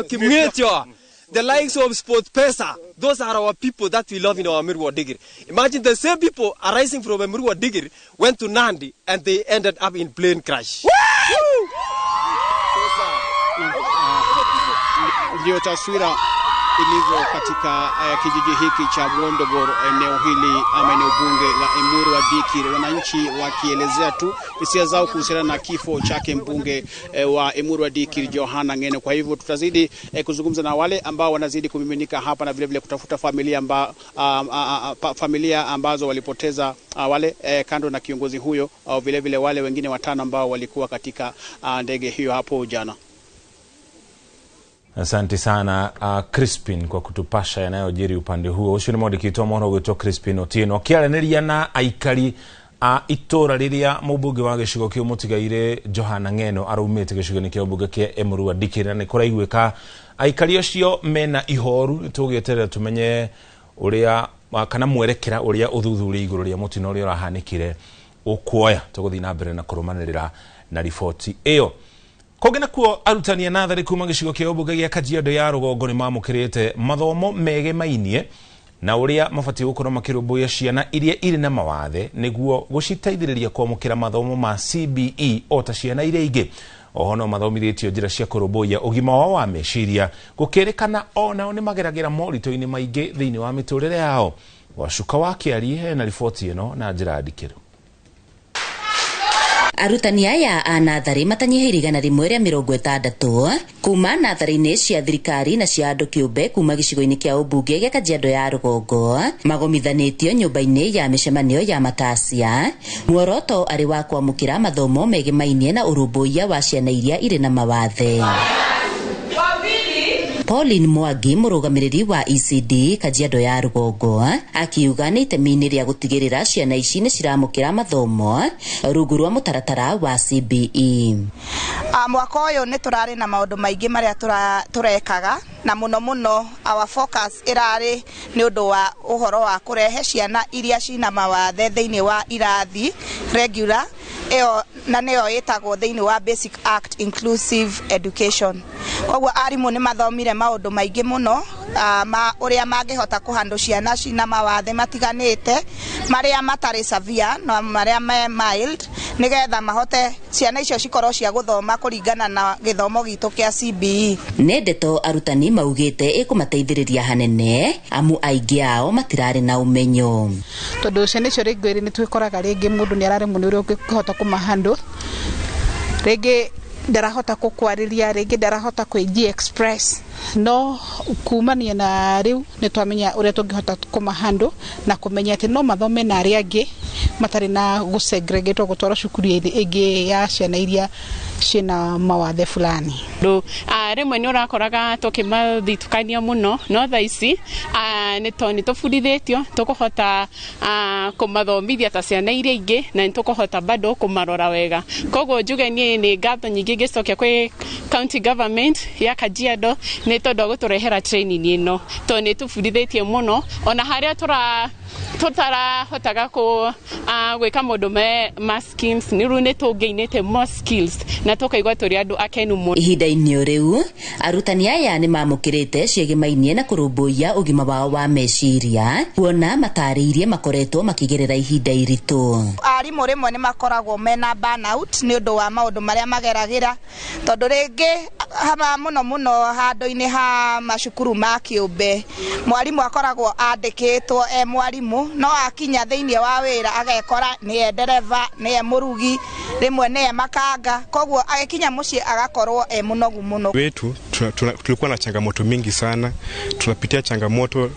Kimwetio, the likes of Sport Pesa. Those are our people that we love in our Emurua Dikirr. Imagine the same people arising from Emurua Dikirr went to Nandi and they ended up in plane crash. Ndio taswira ilivyo katika kijiji hiki cha Mwondogoro, eneo hili ama eneo bunge la Emurua Dikirr, wananchi wakielezea tu hisia zao kuhusiana na kifo chake mbunge wa Emurua Dikirr Johana Ng'eno. Kwa hivyo tutazidi kuzungumza na wale ambao wanazidi kumiminika hapa na vile vile kutafuta familia ambazo walipoteza wale kando na kiongozi huyo, au vile vile wale wengine watano ambao walikuwa katika ndege hiyo hapo jana. Asante sana Crispin kwa kutupasha yanayojiri upande huo. Ucio ni mwandĩki mwana ũgwĩtwo Crispin Otieno akĩaranĩria na aikari a itũra rĩrĩa mũmbunge wa gĩcigo kĩu mũtigaire Johana Ng'eno araumĩte gĩcigo-inĩ kĩa ũmbunge kĩa Emurua Dikirr, na nĩ kũraiguĩka aikari acio mena ihoru. Tũgĩeterera tumenye ũrĩa kana mwerekera ũrĩa ũthuthuria igũrũ rĩa mũtino ũrĩa ũrahanĩkire ũkuoya. Tũgũthiĩ na mbere na kũrũmanĩrĩra na riboti ĩyo. Kũngĩ nakuo arutani a natharĩ kuma gĩcigo kĩa ũmbunge gĩa Kajiado ya rũgongo nĩ mamũkĩrĩte mathomo megemainie na ũrĩa mabatiĩ gũkorwo makĩrũmbũiya ciana iria irĩ na mawathe nĩguo gũciteithĩrĩria kwamũkĩra mathomo ma CBE o ta ciana iria ingĩ. Oho no mathomithĩtio njĩra cia kũrũmbũiya ũgima wao wa meciria, gũkĩrĩkana o nao nĩ mageragĩra moritũ-inĩ maingĩ thĩinĩ wa mĩtũrĩre yao. Wacuka wa Kĩarie na riboti ĩno na njĩra ndikĩru. Arutani aya a natharĩ matanyihĩire 160 kuma natharĩ-inĩ cia thirikari na cia andũ kĩũmbe kuma gĩcigo-inĩ kĩa ũmbunge gĩa Kajiado ya rũgongo magomithanĩtio nyũmba-inĩ ya mĩcemanio ya Matasia, muoroto arĩ wa kwamũkĩra mathomo megemainie na ũrũmbũiya wa ciana iria irĩ na mawathe. Pauline Mwangi, mũrũgamĩrĩri wa ECD Kajiado ya rũgongo, akiuga nĩ itemi-inĩ rĩa gũtigĩrĩra ciana ici nĩ ciramũkĩra mathomo rungu rwa mũtaratara wa CBE. Mwaka ũyũ nĩ tũrarĩ na maũndũ maingĩ marĩa tũrekaga, na mũno mũno our focus ĩrarĩ nĩ ũndũ wa ũhoro wa kũrehe ciana iria cina mawathe thĩinĩ wa irathi regular ĩyo, na nĩyo ĩtagwo thĩinĩ wa Basic Act Inclusive Education. Koguo arimũ nĩ mathomire maũndũ maingĩ mũno ma ũrĩa mangĩhota kũhandũ ciana cina mawathe matiganĩte marĩa matarĩ severe na marĩa me mild, nĩgetha mahote ciana icio cikorwo cia gũthoma kũringana na gĩthomo gitũ kĩa CBE. Nĩ ndeto arutani maugĩte ĩkũmateithĩrĩria hanene amu aingĩ ao matirarĩ na ũmenyo. Tondũ ciana icio rĩngĩ nĩ twĩkoraga rĩngĩ mũndũ nĩ araremwo nĩ ũrĩa ũngĩhota kũmahandle, rĩngĩ ndarahota gũkwarĩria, rĩngĩ ndarahota kwĩji express, no kumania na rĩu nĩ twamenya ũrĩa tũngĩhota kũmahandle na kũmenya atĩ no mathome na arĩa angĩ matarĩ na gũsegregatwo gũtwarwo cukuru ĩngĩ ya ciana iria ciĩna mawathe fulani. Rĩmwe nĩ ũrakoraga tũkĩmathitũkania mũno, no thaa ici nĩ tũbundithĩtio tũkũhota kũmathomithia ta ciana iria ingĩ, na nĩ tũkũhota bado kũmarora wega. Koguo njuge niĩ nĩ ngatho nyingĩ ngĩcokia kwĩ county government ya Kajiado nĩ tondũ wa gũtũrehera training ĩno, tondũ nĩ tũbundithĩtie mũno ona harĩa tũtarahotaga gwĩka maũndũ ma schemes, nĩ rĩu nĩ tũngĩinĩte more skills na tũkaigua tũrĩ andũ akenu mũno. Ihinda-inĩ rĩu arutani aya nĩ mamũkĩrĩte ciĩgĩmainie na kũrũmbũiya ũgima wao wa meciria, kuona matarĩirie makoretwo makĩgerera ihinda iritũ. Arimũ rĩmwe nĩ makoragwo mena burnout nĩ ũndũ wa maũndũ marĩa mageragĩra, tondũ rĩngĩ mũno mũno handũ-inĩ ha macukuru ma kĩũmbe mwarimũ akoragwo andĩkĩtwo e mwarimũ, no akinya thĩinĩ wa wĩra agekora nĩye ndereba, nĩye mũrugi, rĩmwe nĩye makanga, koguo agĩkinya mũciĩ agakorwo e mũnogu mũno. Wetu tulikuwa na changamoto mingi sana, tunapitia changamoto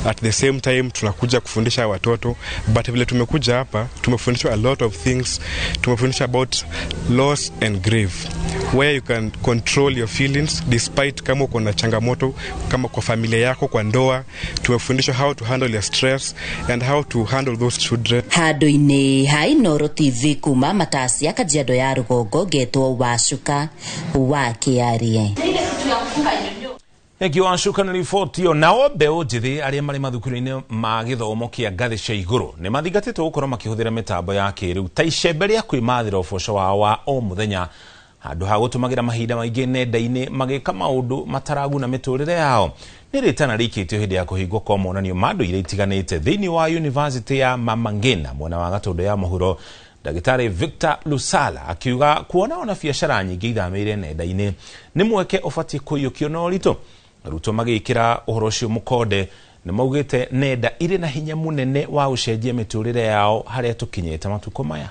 at the same time tunakuja kufundisha watoto, but vile tumekuja hapa tumefundishwa a lot of things. Tumefundishwa about loss and grief, where you can control your feelings despite kama uko na changamoto kama kwa familia yako, kwa ndoa. Tumefundishwa how to handle your stress and how to handle those children. Handũ-inĩ ha Inooro TV kuma Matasia Kajiado ya rũgongo, ngetwo Wacuka wa Kĩarie. Thank you Wacuka na riboti ĩyo. Nao mbeũ njĩthĩ arĩa marĩ mathukuru-inĩ ma gĩthomo kĩa ngathĩ cia igũrũ nĩ mathingatĩtwo gũkorwo makĩhũthĩra mĩtambo ya kĩrĩu ta icembe rĩa kwĩmathĩra ũboco wao wa o mũthenya, handũ ha gũtũmagĩra mahinda maingĩ nenda-inĩ magĩka maũndũ mataraguna mĩtũrĩre yao. Nĩ rĩtana rĩikĩtio hĩndĩ ya kũhingwo kwa monanio ma ndũire itiganĩte thĩinĩ wa University ya Mama Ngina mwena wa Gatũndũ ya mũhuro. Ndagĩtarĩ Victor Lusala akiuga kuona ona biacara nyingĩ ithamĩire nenda-inĩ nĩ mweke ũbatiĩ kũiyũkio na ũritũ. Arutwo magĩkĩra ũhoro ũcio mũkonde nĩ maugĩte nenda irĩ na hinya mũnene wa gũcenjia mĩtũrĩre yao harĩa tũkinyĩte matukũ maya.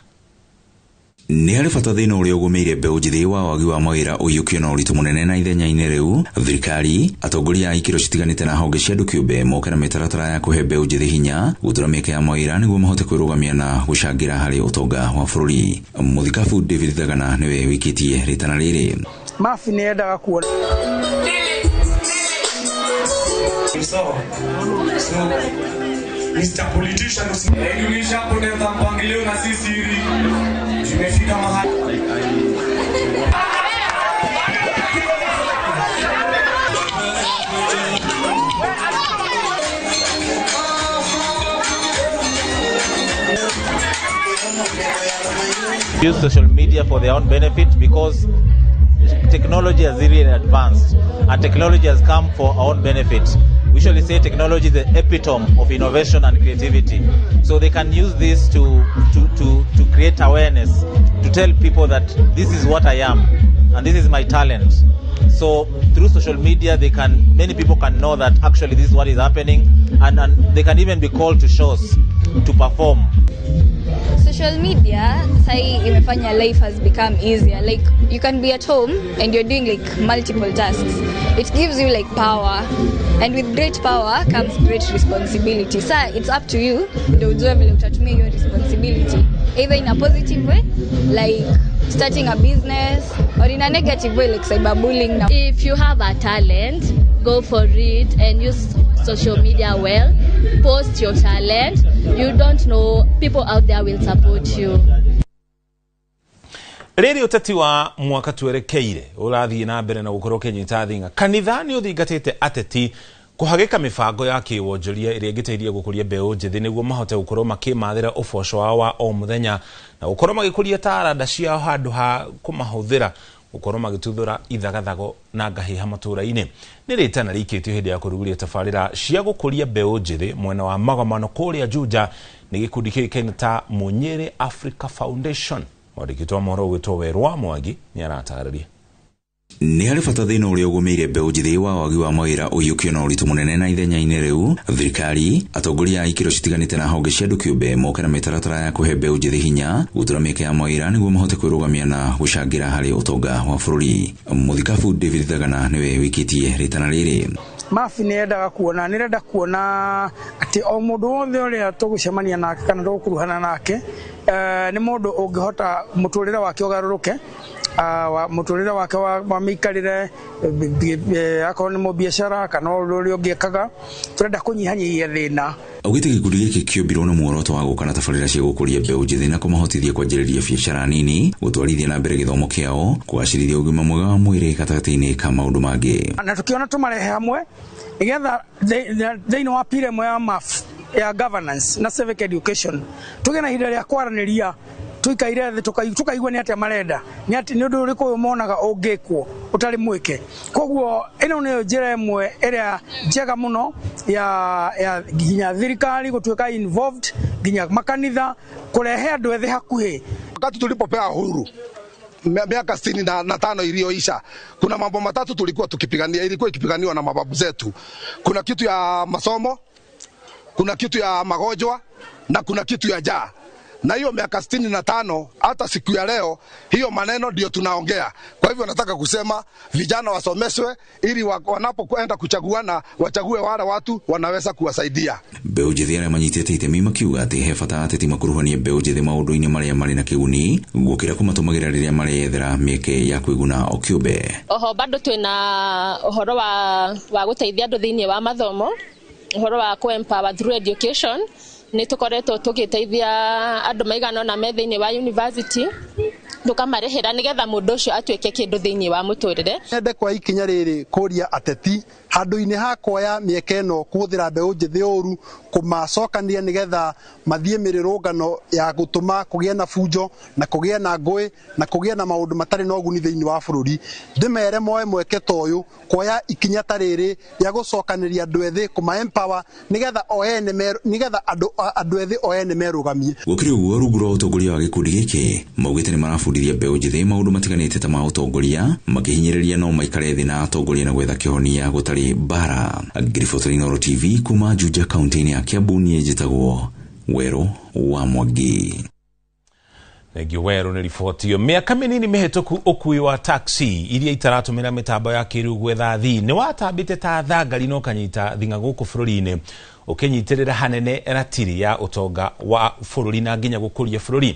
Nĩ harĩ bata thĩna ũrĩa ũgũmĩire mbeũ njĩthĩ wa wagi wa mawĩra ũiyũkio na ũritũ mũnene, na ithenya-inĩ rĩu thirikari, atongoria a ikĩro citiganĩte na honge cia andũ kĩũmbe moke na mĩtaratara ya kũhe mbeũ njĩthĩ hinya gũtura mĩeke ya mawĩra nĩguo mahote kwĩrũgamia na gũcangĩra harĩ ũtonga wa bũrũri. Mũthikabu David Thagana nĩwe wĩkĩtie rĩtana rĩrĩ. Mafi nĩ endaga kuona Mr. Politician, ulishapoteza mpangilio na sisi tumefika mahali. Use social media for their own benefit because technology has really advanced and technology has come for our own benefit. We usually say technology is the epitome of innovation and creativity. So they can use this to create awareness, to tell people that this is what I am and this is my talent. So through social media, many people can know that actually this is what is happening, and they can even be called to shows to perform. Social media sai imefanya life has become easier. Like you can be at home and you're doing like multiple tasks. It gives you like power, and with great power comes great responsibility. So it's up to you ndio ujue vile utatumia your responsibility, either in a positive way like starting a business, or in a negative way like cyberbullying. If you have a talent, go for it and use social media well. Post your talent. You don't know, people out there will support you. Rĩrĩ ũteti wa mwaka twerekeire ũrathiĩ na mbere na gũkorwo ũkĩnyita thing'a. Kanitha nĩ ũthingatĩte ateti kũhagĩka mĩbango ya kĩwonjoria ĩrĩa ĩngĩteithia gũkũria mbeũ njĩthĩ nĩguo mahote gũkorwo makĩmathĩra ũboco wao wa o mũthenya na gũkorwo magĩkũria taranda ciao handũ ha kũmahũthĩra gũkorwo magĩtuthũra ithagathago na ngahĩha matũũra-inĩ. Nĩ rĩtana rĩikĩtio hĩndĩ ya kũrugũria tabarĩra cia gũkũria mbeũ njĩthĩ mwena wa Magomano kũrĩa Juja nĩ gĩkundi kĩũĩkaine ta Munyere Africa Foundation. Mwandĩki wa mohoro ũgwĩtwo Werũ wa Mwangi nĩ aratarĩria. Nĩ harĩ bata thĩna ũrĩa ũgũmĩire mbeũ njĩthĩ wa wagi wa mawĩra ũiyũkio na ũritũ mũnene na ithenya-inĩ rĩu thirikari, atongoria a ikĩro citiganĩte na honge cia andũ kĩũmbe moke na mĩtaratara ya kũhe mbeũ njĩthĩ hinya gũtura mĩeke ya mawĩra nĩguo mahote kwĩrũgamia na gũcangĩra harĩ ũtonga wa bũrũri. Mũthikabu David Thagana nĩwe wĩkĩtie rĩtana rĩrĩ. Mafi nĩ yendaga kuona, nĩ renda kuona atĩ o mũndũ wothe ũrĩa tũgũcemania nake kana tũgũkuruhana nake nĩ mũndũ ũngĩhota mũtũrĩre wake ũgarũrũke, mũtũrĩre wake wa mĩikarĩre, akorwo nĩ mũbiacara kana ũndũ ũrĩa ũngĩ ekaga. Tũrenda kũnyihanyihia thĩna. Augĩte gĩkundi gĩkĩ kĩũmbirwo na muoroto wa gũka na tabarĩra cia gũkũria mbeũ njĩthĩ na kũmahotithia kwanjĩrĩria biacara nini, gũtwarithia na mbere gĩthomo kĩao, kũgacĩrithia ũgima mwega wa mwĩrĩ gatagatĩ-inĩ ka maũndũ mangĩ. Na tũkĩona tũmarehe hamwe nĩgetha thĩinĩ wa pira ĩmwe ya MAF ya governance na civic education tũgĩe na ihinda rĩa kwaranĩria, tuikaire thĩ tukaigua nĩ atĩa marenda, nĩ atĩ nĩ ũndũ ũrĩkũ ũyũ monaga ũngĩkwo ũtarĩ mwĩke. Koguo ĩno nĩyo njĩra ĩmwe ĩrĩa njega mũno ya nginya thirikari gũtuĩka involved, nginya makanitha kũrehe andũ ethĩ hakuhĩ. Wakati tulipopewa uhuru miaka 65 iliyoisha, kuna mambo matatu tulikuwa tukipigania, ilikuwa ikipiganiwa na mababu zetu. Kuna kitu ya masomo, kuna kitu ya magonjwa na kuna kitu ya njaa. Na hiyo miaka 65 hata siku ya leo hiyo maneno ndio tunaongea. Kwa hivyo nataka kusema vijana wasomeshwe ili wanapokwenda kuchaguana wachague wale watu wanaweza kuwasaidia. Mbeũ njĩthĩ arĩa manyitĩte itemi makiuga atĩ he bata ateti makuruhanie mbeũ njĩthĩ maũndũ-inĩ marĩa marĩ na kĩguni gũkĩra kũmatũmagĩra rĩrĩa mareyethera mĩeke ya kwĩguna o kĩũmbe. Oho bado twĩna ũhoro wa gũteithia andũ thĩinĩ wa mathomo, ũhoro wa kũ-empower through education. Nĩ tũkoretwo tũgĩteithia andũ maigana ũna me thĩinĩ wa university, tũkamarĩhĩra nĩgetha mũndũ ũcio atuĩke kĩndũ thĩinĩ wa mũtũrĩre. Nyende kwa ikinya rĩrĩ kũria ateti handũ-inĩ ha kuoya mĩeke ĩno kũhũthĩra mbeũ njĩthĩ ũru kũmacokania nĩgetha mathiĩ mĩrũrũngano ya gũtũma kũgĩe na bunjo na kũgĩe na ngũĩ na kũgĩe na maũndũ matarĩ na ũguni thĩinĩ wa bũrũri. Ndĩmere moe mweke ta ũyũ kuoya ikinya ta rĩrĩ rĩa gũcokanĩria andũ ethĩ kũma empower nĩgetha o ene nĩgetha andũ ethĩ o ene merũgamie. Gũkĩrĩ ũguo, rungu rwa ũtongoria wa gĩkundi gĩkĩ maugĩte nĩ marabundithia mbeũ njĩthĩ maũndũ matiganĩte ta ma ũtongoria, makĩhinyĩrĩria no maikare thĩ na atongoria na gwetha kĩhonia gũtarĩ mbara. Ngiribotera Inooro TV kuma Juja kaunti-inĩ ya Kiambu, niĩ njĩtagwo Werũ wa Mwangi. Thengiũ Werũ nĩ riboti ĩyo. Mĩaka mĩnini mĩhĩtũku ũkui wa taxi iria itaratũmĩra mĩtambo ya kĩrĩu gwetha athii nĩ watambĩte ta thangari na ũkanyita thing'a gũkũ bũrũri-inĩ, ũkĩnyitĩrĩra hanene ratiri ya ũtonga wa bũrũri na nginya gũkũria bũrũri.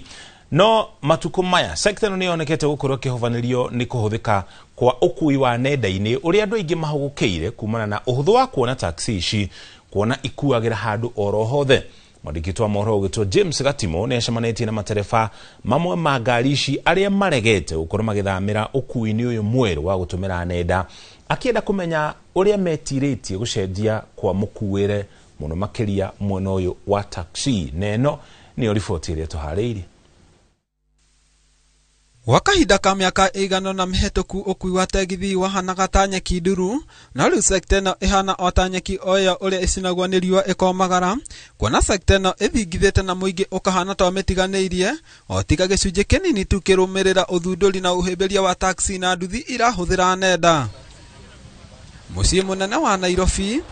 No matukũ maya sekta ĩno nĩ yonekete gũkorwo ĩkĩhobanĩrio nĩ kũhũthĩka kwa ũkui wa nenda-inĩ ũrĩa andũ aingĩ mahũgũkĩire kumana na ũhũthũ wa kuona taxi ici kuona ikuagĩra handũ oro hothe. Mwandĩki wa mohoro ũgwĩtwo James Gatimo nĩ acemanĩtie na matereba mamwe ma ngari ici arĩa maregete gũkorwo magĩthamĩra ũkui-inĩ ũyũ mwerũ wa gũtũmĩra nenda, akĩenda kũmenya ũrĩa metirĩtie gũcenjia kwa mũkuĩre mũno makĩria mwena ũyũ wa taxi. Na ĩno nĩyo riboti ĩrĩa tũharĩirie. Gwa kahinda ka mĩaka ĩigana ũna mĩhĩtũku ũkui wa tegithi wahanaga ta nyeki nduru, no rĩu sekta ĩno ĩhana o ta nyeki o ĩyo ũrĩa ĩcinagwo nĩ riũa ĩkomagara, kuona sekta ĩno ĩthingithĩte na mũingĩ ũkahana ta ũmĩtiganĩirie, o tiga gĩcunjĩ kĩnini tu kĩrũmĩrĩra ũthundũri na ũhĩmbĩria wa taxi na nduthi irahũthĩra nenda. Mũciĩ mũnene wa Nairobi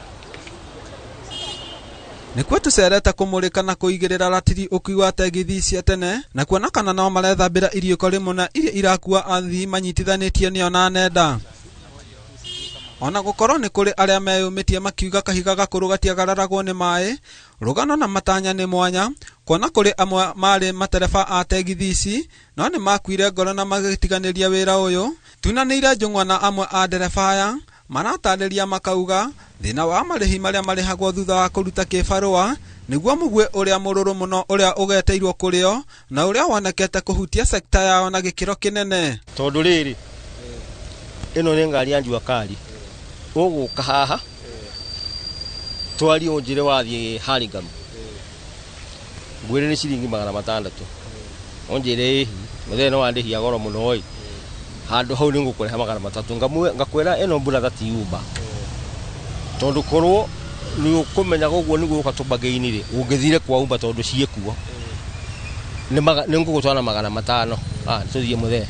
nĩkuo tũcerete kũmũrĩka na kũigĩrĩra ratiri ũkui wa tegithi cia tene na kuona kana no marethambĩra iriũko rĩmwe na iria irakua athii manyitithanĩtie nĩo na nenda. Ona gũkorwo nĩ kũrĩ arĩa meyũmĩtie makiuga kahiga gakũrũ gatiagararagwo nĩ maĩ, rũgano na matanya nĩ mwanya, kuona kũrĩ amwe marĩ matereba a tegithi ici no nĩ makuire ngoro na magĩtiganĩria wĩra ũyũ. Tunanĩire njũng'wa na amwe a ndereba aya maratarĩria makauga thĩna wa marĩhi marĩa marĩhagwo thutha wa kũruta kĩbarũa nĩguo mũguĩ ũrĩa mũrũrũ mũno ũrĩa ũgeteirwo kũrĩo na ũrĩa wonekete kũhutia sekta yao na gĩkĩro kĩnene. Tondũ rĩrĩ ĩno nĩ ngari ya Jua Kali, ũgũka haha twarie ũnjĩre wathiĩ Hurlingham ngwĩre nĩ ciringi 600, ũnjĩre ĩhi mũthee no wandĩhia goro mũno ĩ, handũ hau nĩ ngũkũrĩha 300, ngakwĩra ĩno mbura ti Uber, tondũ korwo nĩ ũkũmenyaga ũguo nĩguo ũka tũbagĩini rĩ, ũngĩthire kwa Uber tondũ ciĩkuo nĩ ngũgũtwara 500, tũthiĩ mũthee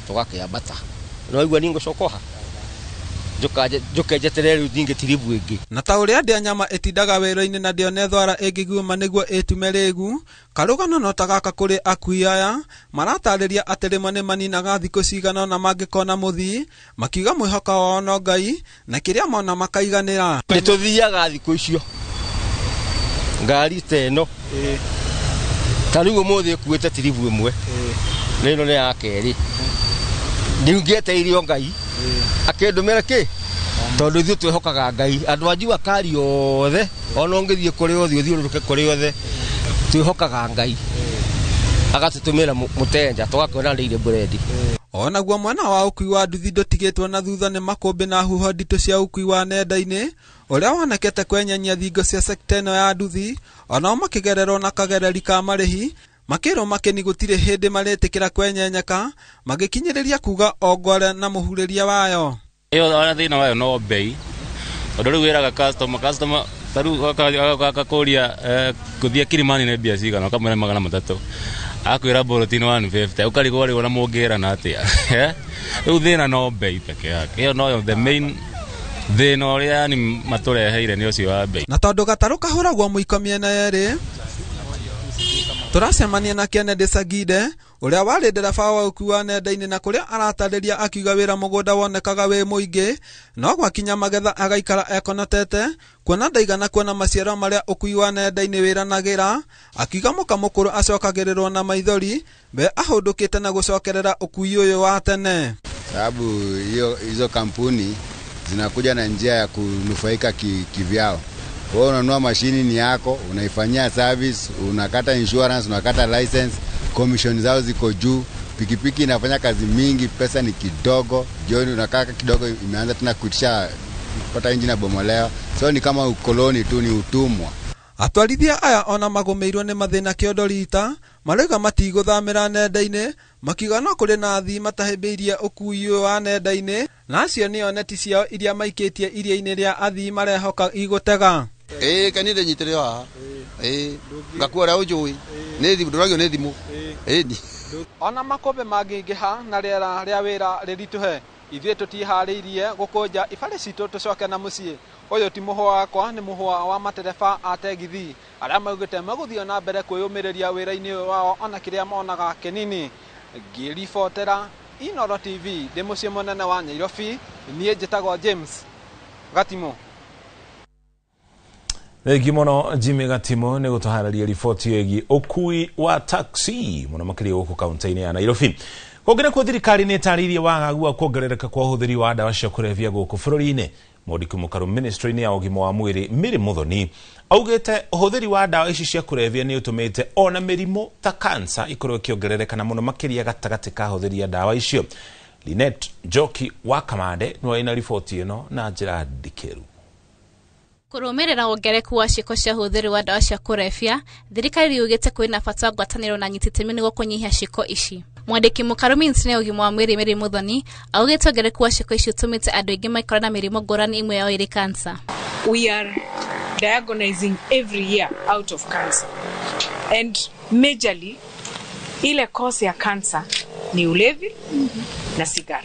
tũgakĩambata, no igua nĩ ngũcoka ha njoke njeterere rĩu ningĩ tiribu ĩngĩ. Na ta ũrĩa ndĩa nyama ĩtindaga wĩra-inĩ na ndĩone thwara ĩngĩguĩma nĩguo ĩtume rĩgu, karũgano no ta gaka kũrĩ akui aya maratarĩria atĩ rĩmwe nĩ maninaga thikũ cigana ũna mangĩkona mũthii, makiuga mwĩhoka wao no Ngai na kĩrĩa mona makaiganĩra. Nĩ tũthiaga thikũ icio ngari ta ĩno ta rĩu ũmũthĩ ĩkuĩte tiribu ĩmwe na ĩno nĩ ya kerĩ, rĩu ngĩeteire Ngai akĩndũmĩra kĩ tondũ ithuĩ twĩhokaga Ngai. Andũ a Jua Kali othe ona ũngĩthiĩ kũrĩ othe ũthiũrũrũke kũrĩ othe twĩhokaga Ngai agatũtũmĩra mũtenja tũgakĩona ndĩire bread. Onaguo mwena wa ũkui wa nduthi ndũtigĩtwo na thutha nĩ makũmbĩ na huho nditũ cia ũkui wa nenda-inĩ ũrĩa wonekete kwenyenya thingo cia sekta ĩno ya nduthi, onao makĩgererwo na kagereri ka marĩhi makĩrwo makeni gũtirĩ hĩndĩ marĩtĩkĩra kwenyenyeka, magĩkinyĩrĩria kuga ongore na mũhurĩria wayo. Ĩyo ona thĩna wayo no bei, tondũ rĩu wĩraga customer ta rĩu agakũria gũthiĩ Kilimani nĩ mbia cigana, ũkamwĩra 300, akwĩra Bolt nĩ 150, ũkarigwo rĩu ona mũngĩrana atĩa. Rĩu thĩna no bei peke yake, ĩyo noyo the main thĩna ũrĩa yani matũreheire nĩ ũcio wa bei. Na tondũ gatarũ kahũragwo mũiko mĩena yerĩ, tũracemania na Kennedy Sagide ũrĩa warĩ ndereba wa ũkui wa nenda-inĩ na kũrĩa aratarĩria akiuga wĩra mũgũnda wonekaga wĩ mũingĩ, no gwakinya magetha agaikara ekonotete kuona ndaigana kuona maciaro marĩa ũkui wa nenda-inĩ wĩranagĩra, akiuga mũka mũkũrũ acokagĩrĩrwo na maithori be ahũndũkĩte na gũcokerera ũkui ũyũ wa tene. Sababu hizo kampuni zinakuja na njia ya kunufaika kivyao. Wewe unanunua mashini ni yako, unaifanyia service, unakata insurance, unakata license, commission zao ziko juu, pikipiki inafanya kazi mingi, pesa ni kidogo, jioni unakaa kidogo imeanza tena kuitisha pata engine bomolewa. So ni kama ukoloni tu, ni utumwa. Atwarithia aya ona magũmĩirwo nĩ mathĩna kĩondo rita marauga matigũthamĩra nenda-inĩ, makiuga no kũrĩ na athii matahĩmbĩirie ũkui ũyũ wa nenda-inĩ na acio nĩo neti ciao iria maikĩtie iria-inĩ rĩa athii marehoka igũtega. Ĩĩ kanitha nyitĩrĩre haha, ĩĩ ngakua ũrĩa ũnjũĩ nĩ thimũ, ndũragio nĩ thimũ, ĩĩ. Ona makũmbĩ mangĩingĩha na rĩera rĩa wĩra rĩritũhe, ithuĩ tũtiharĩirie gũkũnja ibarĩ citũ tũcoke na mũciĩ. Ũyũ ti mũhũa wakwa, nĩ mũhũa wa matereba a tegithi arĩa maugĩte magũthiĩ na mbere kwĩyũmĩrĩria wĩra-inĩ ũyũ wao ona kĩrĩa monaga kĩnini. Ngĩribotera Inooro TV ndĩ mũciĩ mũnene wa Nairobi, niĩ njĩtagwo James Gatimo. Thengi mũno Jimmy Gatimo nĩ gũtũharĩria riboti ĩgiĩ ũkui wa taxi mũno makĩria gũkũ kaunti-inĩ ya Nairobi. Kũngĩ nakuo thirikari nĩ ĩtarĩirie wagagu wa kuongerereka kwa ũhũthĩri wa ndawa cia kũrebia gũkũ bũrũri-inĩ. Mwandĩki mũkaru ministry-inĩ ya ũgima wa mwĩrĩ Mary Muthoni augĩte ũhũthĩri wa ndawa ici cia kũrebia nĩ ũtũmĩte ona mĩrimũ ta kansa ĩkorwo ĩkĩongerereka na mũno makĩria gatagatĩ ka ahũthĩri a ndawa icio. Linet Njoki wa Kamande nĩwe ĩna riboti ĩno na njĩra ndikĩru. Kũrũmĩrĩra wongerereku wa ciĩko cia ũhũthĩri wa ndawa cia kũrebia, thirikari yugĩte kwĩna bata wa ngwatanĩro na anyiti itemi nĩguo kũnyihia ciĩko ici. Mwandĩki mũkaru ministry ya ũgima wa mwĩrĩ Mary Muthoni augĩte wongerereku wa ciĩko ici ũtũmĩte andũ aingĩ maikore na mĩrimũ ngũrani ĩmwe yao ĩrĩ cancer. We are diagnosing every year out of cancer, and majorly ile cause ya cancer ni ulevi na sigara.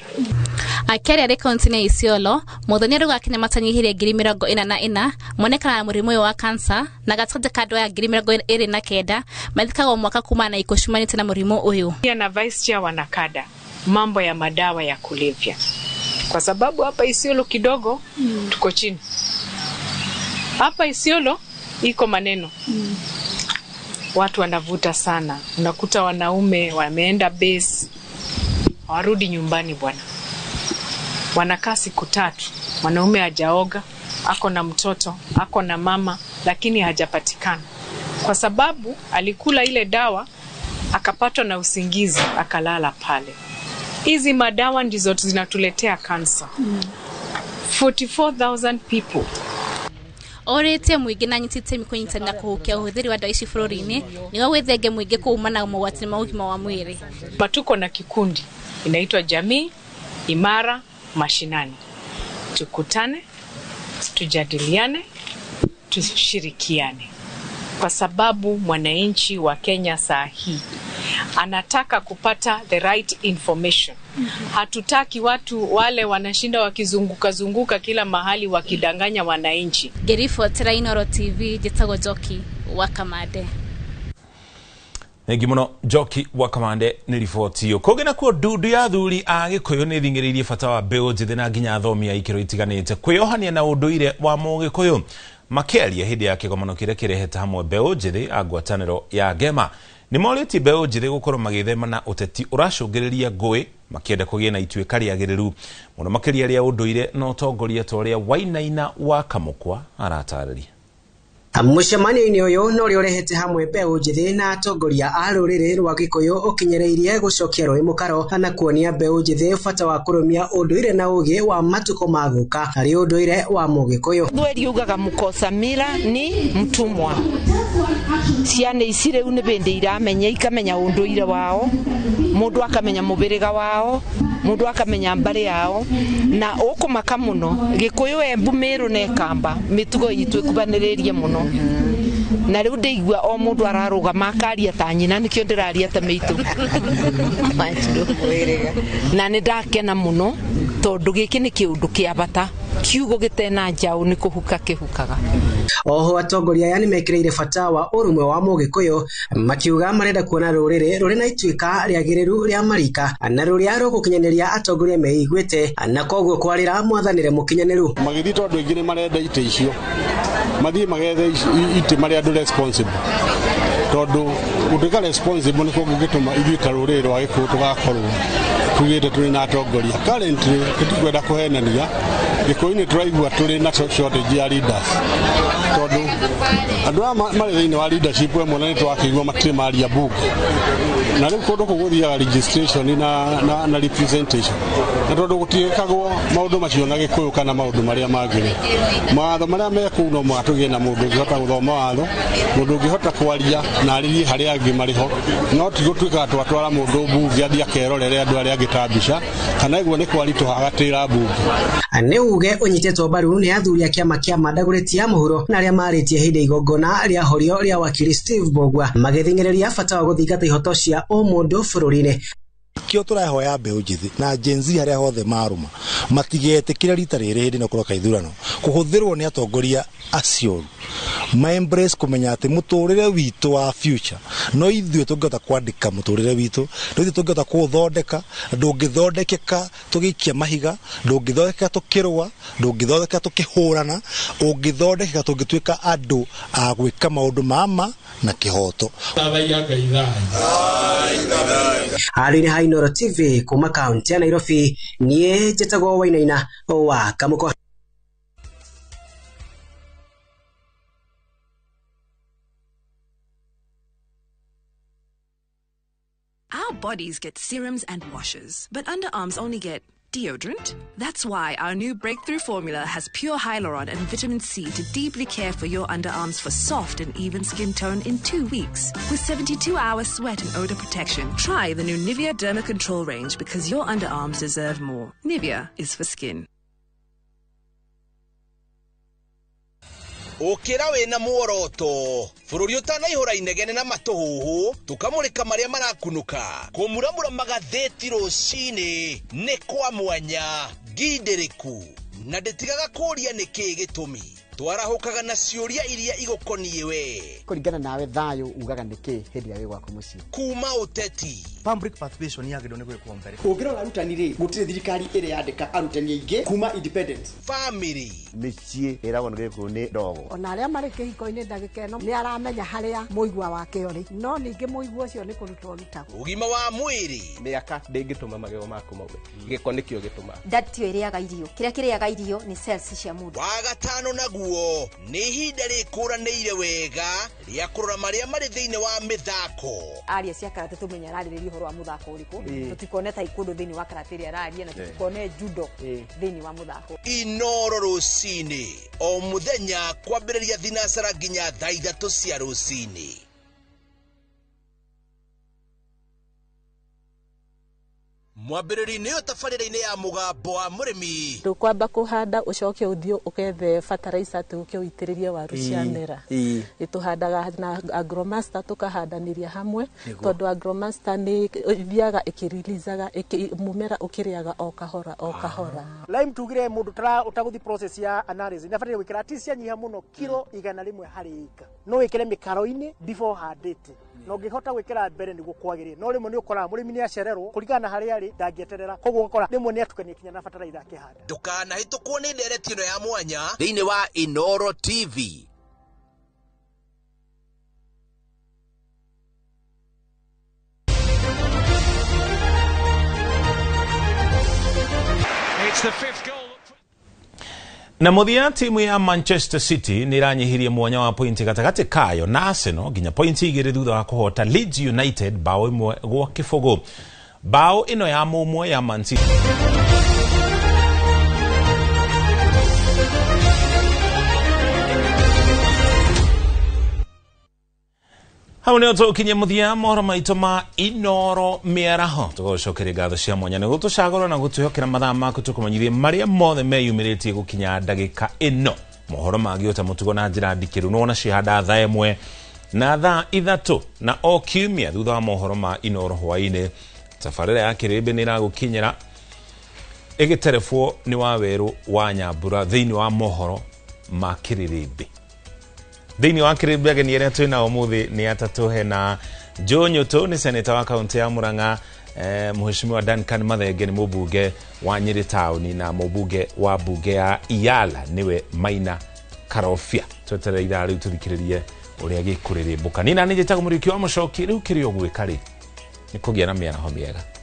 Akĩaria arĩ kaunti-inĩ ya Isiolo, Muthoni arauga Akenya matanyihĩire 44,000 monekana na mũrimũ ũyũ wa cancer na gatagatĩ ka andũ aya 29,000 mathikagwo mwaka kumana na ikuũ ciumanĩte na mũrimũ ũyũ. Pia na vice chair wa NACADA mambo ya madawa ya kulevya, kwa sababu hapa Isiolo kidogo tuko chini. Hapa Isiolo iko maneno watu wanavuta sana, unakuta wanaume wameenda base hawarudi nyumbani bwana, wanakaa siku 3, mwanaume hajaoga, ako na mtoto, ako na mama, lakini hajapatikana kwa sababu alikula ile dawa akapatwa na usingizi akalala pale. Hizi madawa ndizo zinatuletea cancer. 44,000 people. Orĩtie mũingĩ na anyiti itemi kũnyitanĩra kũhukia ũhũthĩri wa ndawa ici bũrũri-inĩ nĩguo gwĩthenge mũingĩ kuumana na mogwati ma ũgima wa mwĩrĩ. Tuko na kikundi inaitwa Jamii Imara Mashinani. Tukutane, tujadiliane, tushirikiane, kwa sababu mwananchi wa Kenya saa hii anataka kupata the right information. Hatutaki watu wale wanashinda wakizunguka zunguka kila mahali wakidanganya wananchi. Ngĩribotera Inooro TV njĩtagwo Njoki wa Kamande. Thengi muno Njoki wa Kamande nĩ riboti iyo. Kũngĩ nakuo ndundu ya athuri a Gĩkũyũ nĩ ĩthing'ĩrĩirie bata wa mbeũ njĩthĩ na nginya athomi a ikĩro itiganĩte kwĩyohania na ũndũire wa Mũgĩkũyũ. Makĩaria hĩndĩ ya kĩgomano kĩrĩa kĩrehete hamwe mbeũ njĩthĩ a ngwatanĩro ya Ngema nĩ morĩtie mbeũ njĩthĩ gũkorwo magĩthema na ũteti ũracũngĩrĩria ngũĩ makĩenda kũgĩa na ituĩka rĩagĩrĩru mũno makĩria rĩa ũndũire na ũtongoria ta ũrĩa Wainaina wa Kamũkwa aratarĩria. Mũcemanio-inĩ ũyũ na ũrĩa ũrehete hamwe mbeũ njĩthĩ na atongoria a rũrĩrĩ rwa Gĩkũyũ ũkinyereirie gũcokia rũĩ mũkaro na kuonia mbeũ njĩthĩ bata wa kũrũmia ũndũire na ũgĩ wa matukũ ma gũka harĩ ũndũire wa Mũgĩkũyũ. Thweri ugaga mũkosa mila ni mtumwa. Ciana ici rĩu nĩ bĩndĩ iramenya ikamenya ũndũire wao, mũndũ akamenya mũbĩrĩga wao, mũndũ akamenya mbarĩ yao, na ũkũmaka mũno Gĩkũyũ Embu Meru na Kamba mĩtugo itũ ĩkubanĩrĩrie mũno. Na rĩu ndĩigua o mũndũ ararũgama akaria ta nyina, nĩkĩo ndĩraria ta mĩitũ. Na nĩ ndakena mũno tondũ gĩkĩ nĩ kĩũndũ kĩa bata, kiugo gĩtena njaũ nĩ kũhuka kĩhukaga. Oho atongoria aya nĩmekĩrĩire bata wa ũrũmwe wa Mũgĩkũyũ makiuga marenda kuona rũrĩrĩ rũrĩ na ituĩka rĩagĩrĩru rĩa marika na rũrĩa rũgũkinyanĩria atongoria meiguĩte na koguo kwarĩra mwathanĩre mũkinyanĩru. Magĩthiĩ tondũ aingĩ nĩ marenda itĩ icio, mathiĩ magethe itĩ marĩ andũ responsible, tondũ gũtuĩka responsible nĩkuo kũngĩtũma ithuĩ ta rũrĩrĩ rwa Gĩkũyũ tũgakorwo tugĩte tũrĩ na atongoria. Currently tũtikwenda kũhenania, Gĩkũyũ-inĩ tũraigua tũrĩ na shortage ya leaders, tondũ andũ aya marĩ thĩinĩ wa leadership ĩmwe na nĩtwakĩigua matirĩ maria bunge, na rĩu kũndũ kũu gũthiaga registration na representation, na tondũ gũtiĩkagwo maũndũ macio na Gĩkũyũ kana maũndũ marĩa mangĩ rĩ, mawatho marĩa me kũu no mũhaka tũgĩe na mũndũ ũngĩhota gũthoma watho, mũndũ ũngĩhota kwaria na arĩrie harĩa angĩ marĩ ho, no ti gũtuĩka twatwara mũndũ mbunge athiĩ akerorere andũ arĩa angĩ ta mbica kana iguo nĩ kwaritũha agatĩra mbunge. Nĩ uge ũnyitĩtwo mbaru nĩ athuri a kĩama kĩa Mandagũrĩti ya mũhuro na arĩa marĩtie hĩndĩ igongona rĩa horio rĩa wakiri Steve Mbugua magĩthing'ĩrĩria bata wa gũthingata ihoto cia ũmũndũ bũrũri-inĩ. Kĩo tũrahoya mbeũ njĩthĩ na Gen Z harĩa hothe marũma matigetĩkĩre rita rĩrĩ hĩndĩ ĩno kũroka ithurano kũhũthĩrwo nĩ atongoria acio ma embrace kũmenya atĩ mũtũrĩre witũ wa future no ithuĩ tũngĩhota kwandĩka mũtũrĩre witũ, no ithuĩ tũngĩhota kũũthondeka. Ndũngĩthondekeka tũgĩikia mahiga, ndũngĩthondekeka tũkĩrũa, ndũngĩthondekeka tũkĩhũrana, ũngĩthondekeka tũngĩtuĩka andũ a gwĩka maũndũ ma ma na kĩhoto. Harĩ ha Inooro TV kuma kaunti ya Nairobi, niĩ njĩtagwo Wainaina wa Kamũkwa. Our bodies get serums and washes, but underarms only get Deodorant? That's why our new breakthrough formula has pure hyaluron and vitamin C to deeply care for your underarms for soft and even skin tone in 2 weeks. With 72-hour sweat and odor protection, try the new Nivea Derma Control range because your underarms deserve more. Nivea is for skin. Ukira wina muoroto bururi utanaihura inegene na matuhuhu tukamurika maria marakunuka kumuramura magatheti rucini ni kwa mwanya ngindiriku na nditigaga kuria niki gitumi twarahukaga na ciuria iria igukoniĩ we kuringana nawe thayo ugaga niki hindi ya gwaku mucii kuma uteti public participation yagĩrĩirwo nĩ gwĩkwo mbere ũngĩrora arutani rĩ gũtirĩ thirikari ĩrĩ yandĩka arutani aingĩ kuma independence family mĩciĩ ĩragwo nĩ gĩkũyũ nĩ ndogo ona arĩa marĩ kĩhiko-inĩ ndagĩka ĩno nĩ aramenya harĩa mũigua wake ũrĩ no ningĩ mũigua ũcio nĩ kũrutwo ũrutagwo ũgima wa mwĩrĩ mĩaka ndĩngĩtũma magego maku maume gĩko nĩkĩo gĩtũmaga ndatio ĩrĩaga irio kĩrĩa kĩrĩaga irio nĩ cells cia mũndũ wa gatano naguo nĩ ihinda rĩkũranĩire wega rĩa kũrora marĩa marĩ thĩinĩ wa mĩthako aria cia karate tũmenye ararĩrĩria ũhoro wa mũthako ũrĩkũ tũtikone taekwondo thĩinĩ wa karate ĩrĩa araria na tũtikone judo thĩinĩ wa mũthako Inoro rũcinĩ o mũthenya kwambĩrĩria thinacara nginya thaa 3 cia rũcinĩ. Mwambĩrĩrio-inĩ ũyũ tabarĩra-inĩ ya mũgambo wa mũrĩmi ndũkwamba kũhanda ũcoke ũthiĩ ũkethe fertilizer tũke ũitĩrĩrie waru ciamera. Tũhandaga na Agromaster tũkahandanĩria hamwe tondũ Agromaster nĩ ithiaga ĩkĩrilizaga mũmera ũkĩrĩaga o kahora o kahora. Lime tugire mũndũ ũtagũthi process ya analysis nĩ abataire gwĩkĩra ti cianyiha mũno kiro 100 harĩ ĩka no wĩkĩre mĩkaro-inĩ before handĩte na ũngĩhota gwĩkĩra mbere nĩguo kwagĩrĩire no rĩmwe nĩ ũkoraga mũrĩmi nĩ acererwo kũringana na harĩa arĩ ndangĩeterera koguo ũgakora rĩmwe nĩ atukania kinya na bataraitha akĩhanda. Ndũkanahĩtũkwo nĩ ndereti ĩno ya mwanya thĩinĩ wa Inoro TV. It's the fifth goal. Na muthia timu ya Manchester City nĩ ĩranyihirie mwanya wa pointi gatagatĩ kayo na Arsenal nginya pointi 2 thutha wa kũhota Leeds United bao 1-0. Bao ĩno ya mũmwe ya Man City hau nä tåkinye må thia mohoro maitå ma Inoro mĩaraho tũgũcokeria ngatho cia mwanya nĩ gũtũcagũra na gũtwĩhokera mathaa maku tũkũmenyithie marĩa mothe meyumĩrĩtie gũkinya ndagĩka ĩno mohoro mangĩ ota mũtugo na njĩra ndikĩru nĩwona cihanda thaa 1 na thaa 3 na o kiumia thutha wa mohoro ma Inoro hwaĩ-inĩ tabarĩra ya kĩrĩmbĩ nĩ ĩragũkinyĩra ĩgĩterebwo nĩ Wawerũ wa Nyambura thĩinĩ wa mohoro ma kĩrĩrĩmbĩ. Thĩinĩ wa kĩrĩmbĩ ageni arĩa twĩ nao ũmũthĩ nĩ atatũ hena Joe Nyutu nĩ seneta wa kaunti ya Murang'a, Mheshimiwa Duncan Mathenge nĩ mũmbunge wa Nyĩrĩ taũni na mũmbunge wa mbunge ya Iyala nĩwe Maina Karobia. Tweterere ithaa rĩu tũthikĩrĩrie ũrĩa gĩkũrĩrĩmbũka. Niĩ na nĩ njĩtagwo Mũriũki wa Mũcoki, rĩu kĩrĩa ũgwĩka rĩ nĩ kũgĩa na mĩaraho mĩega.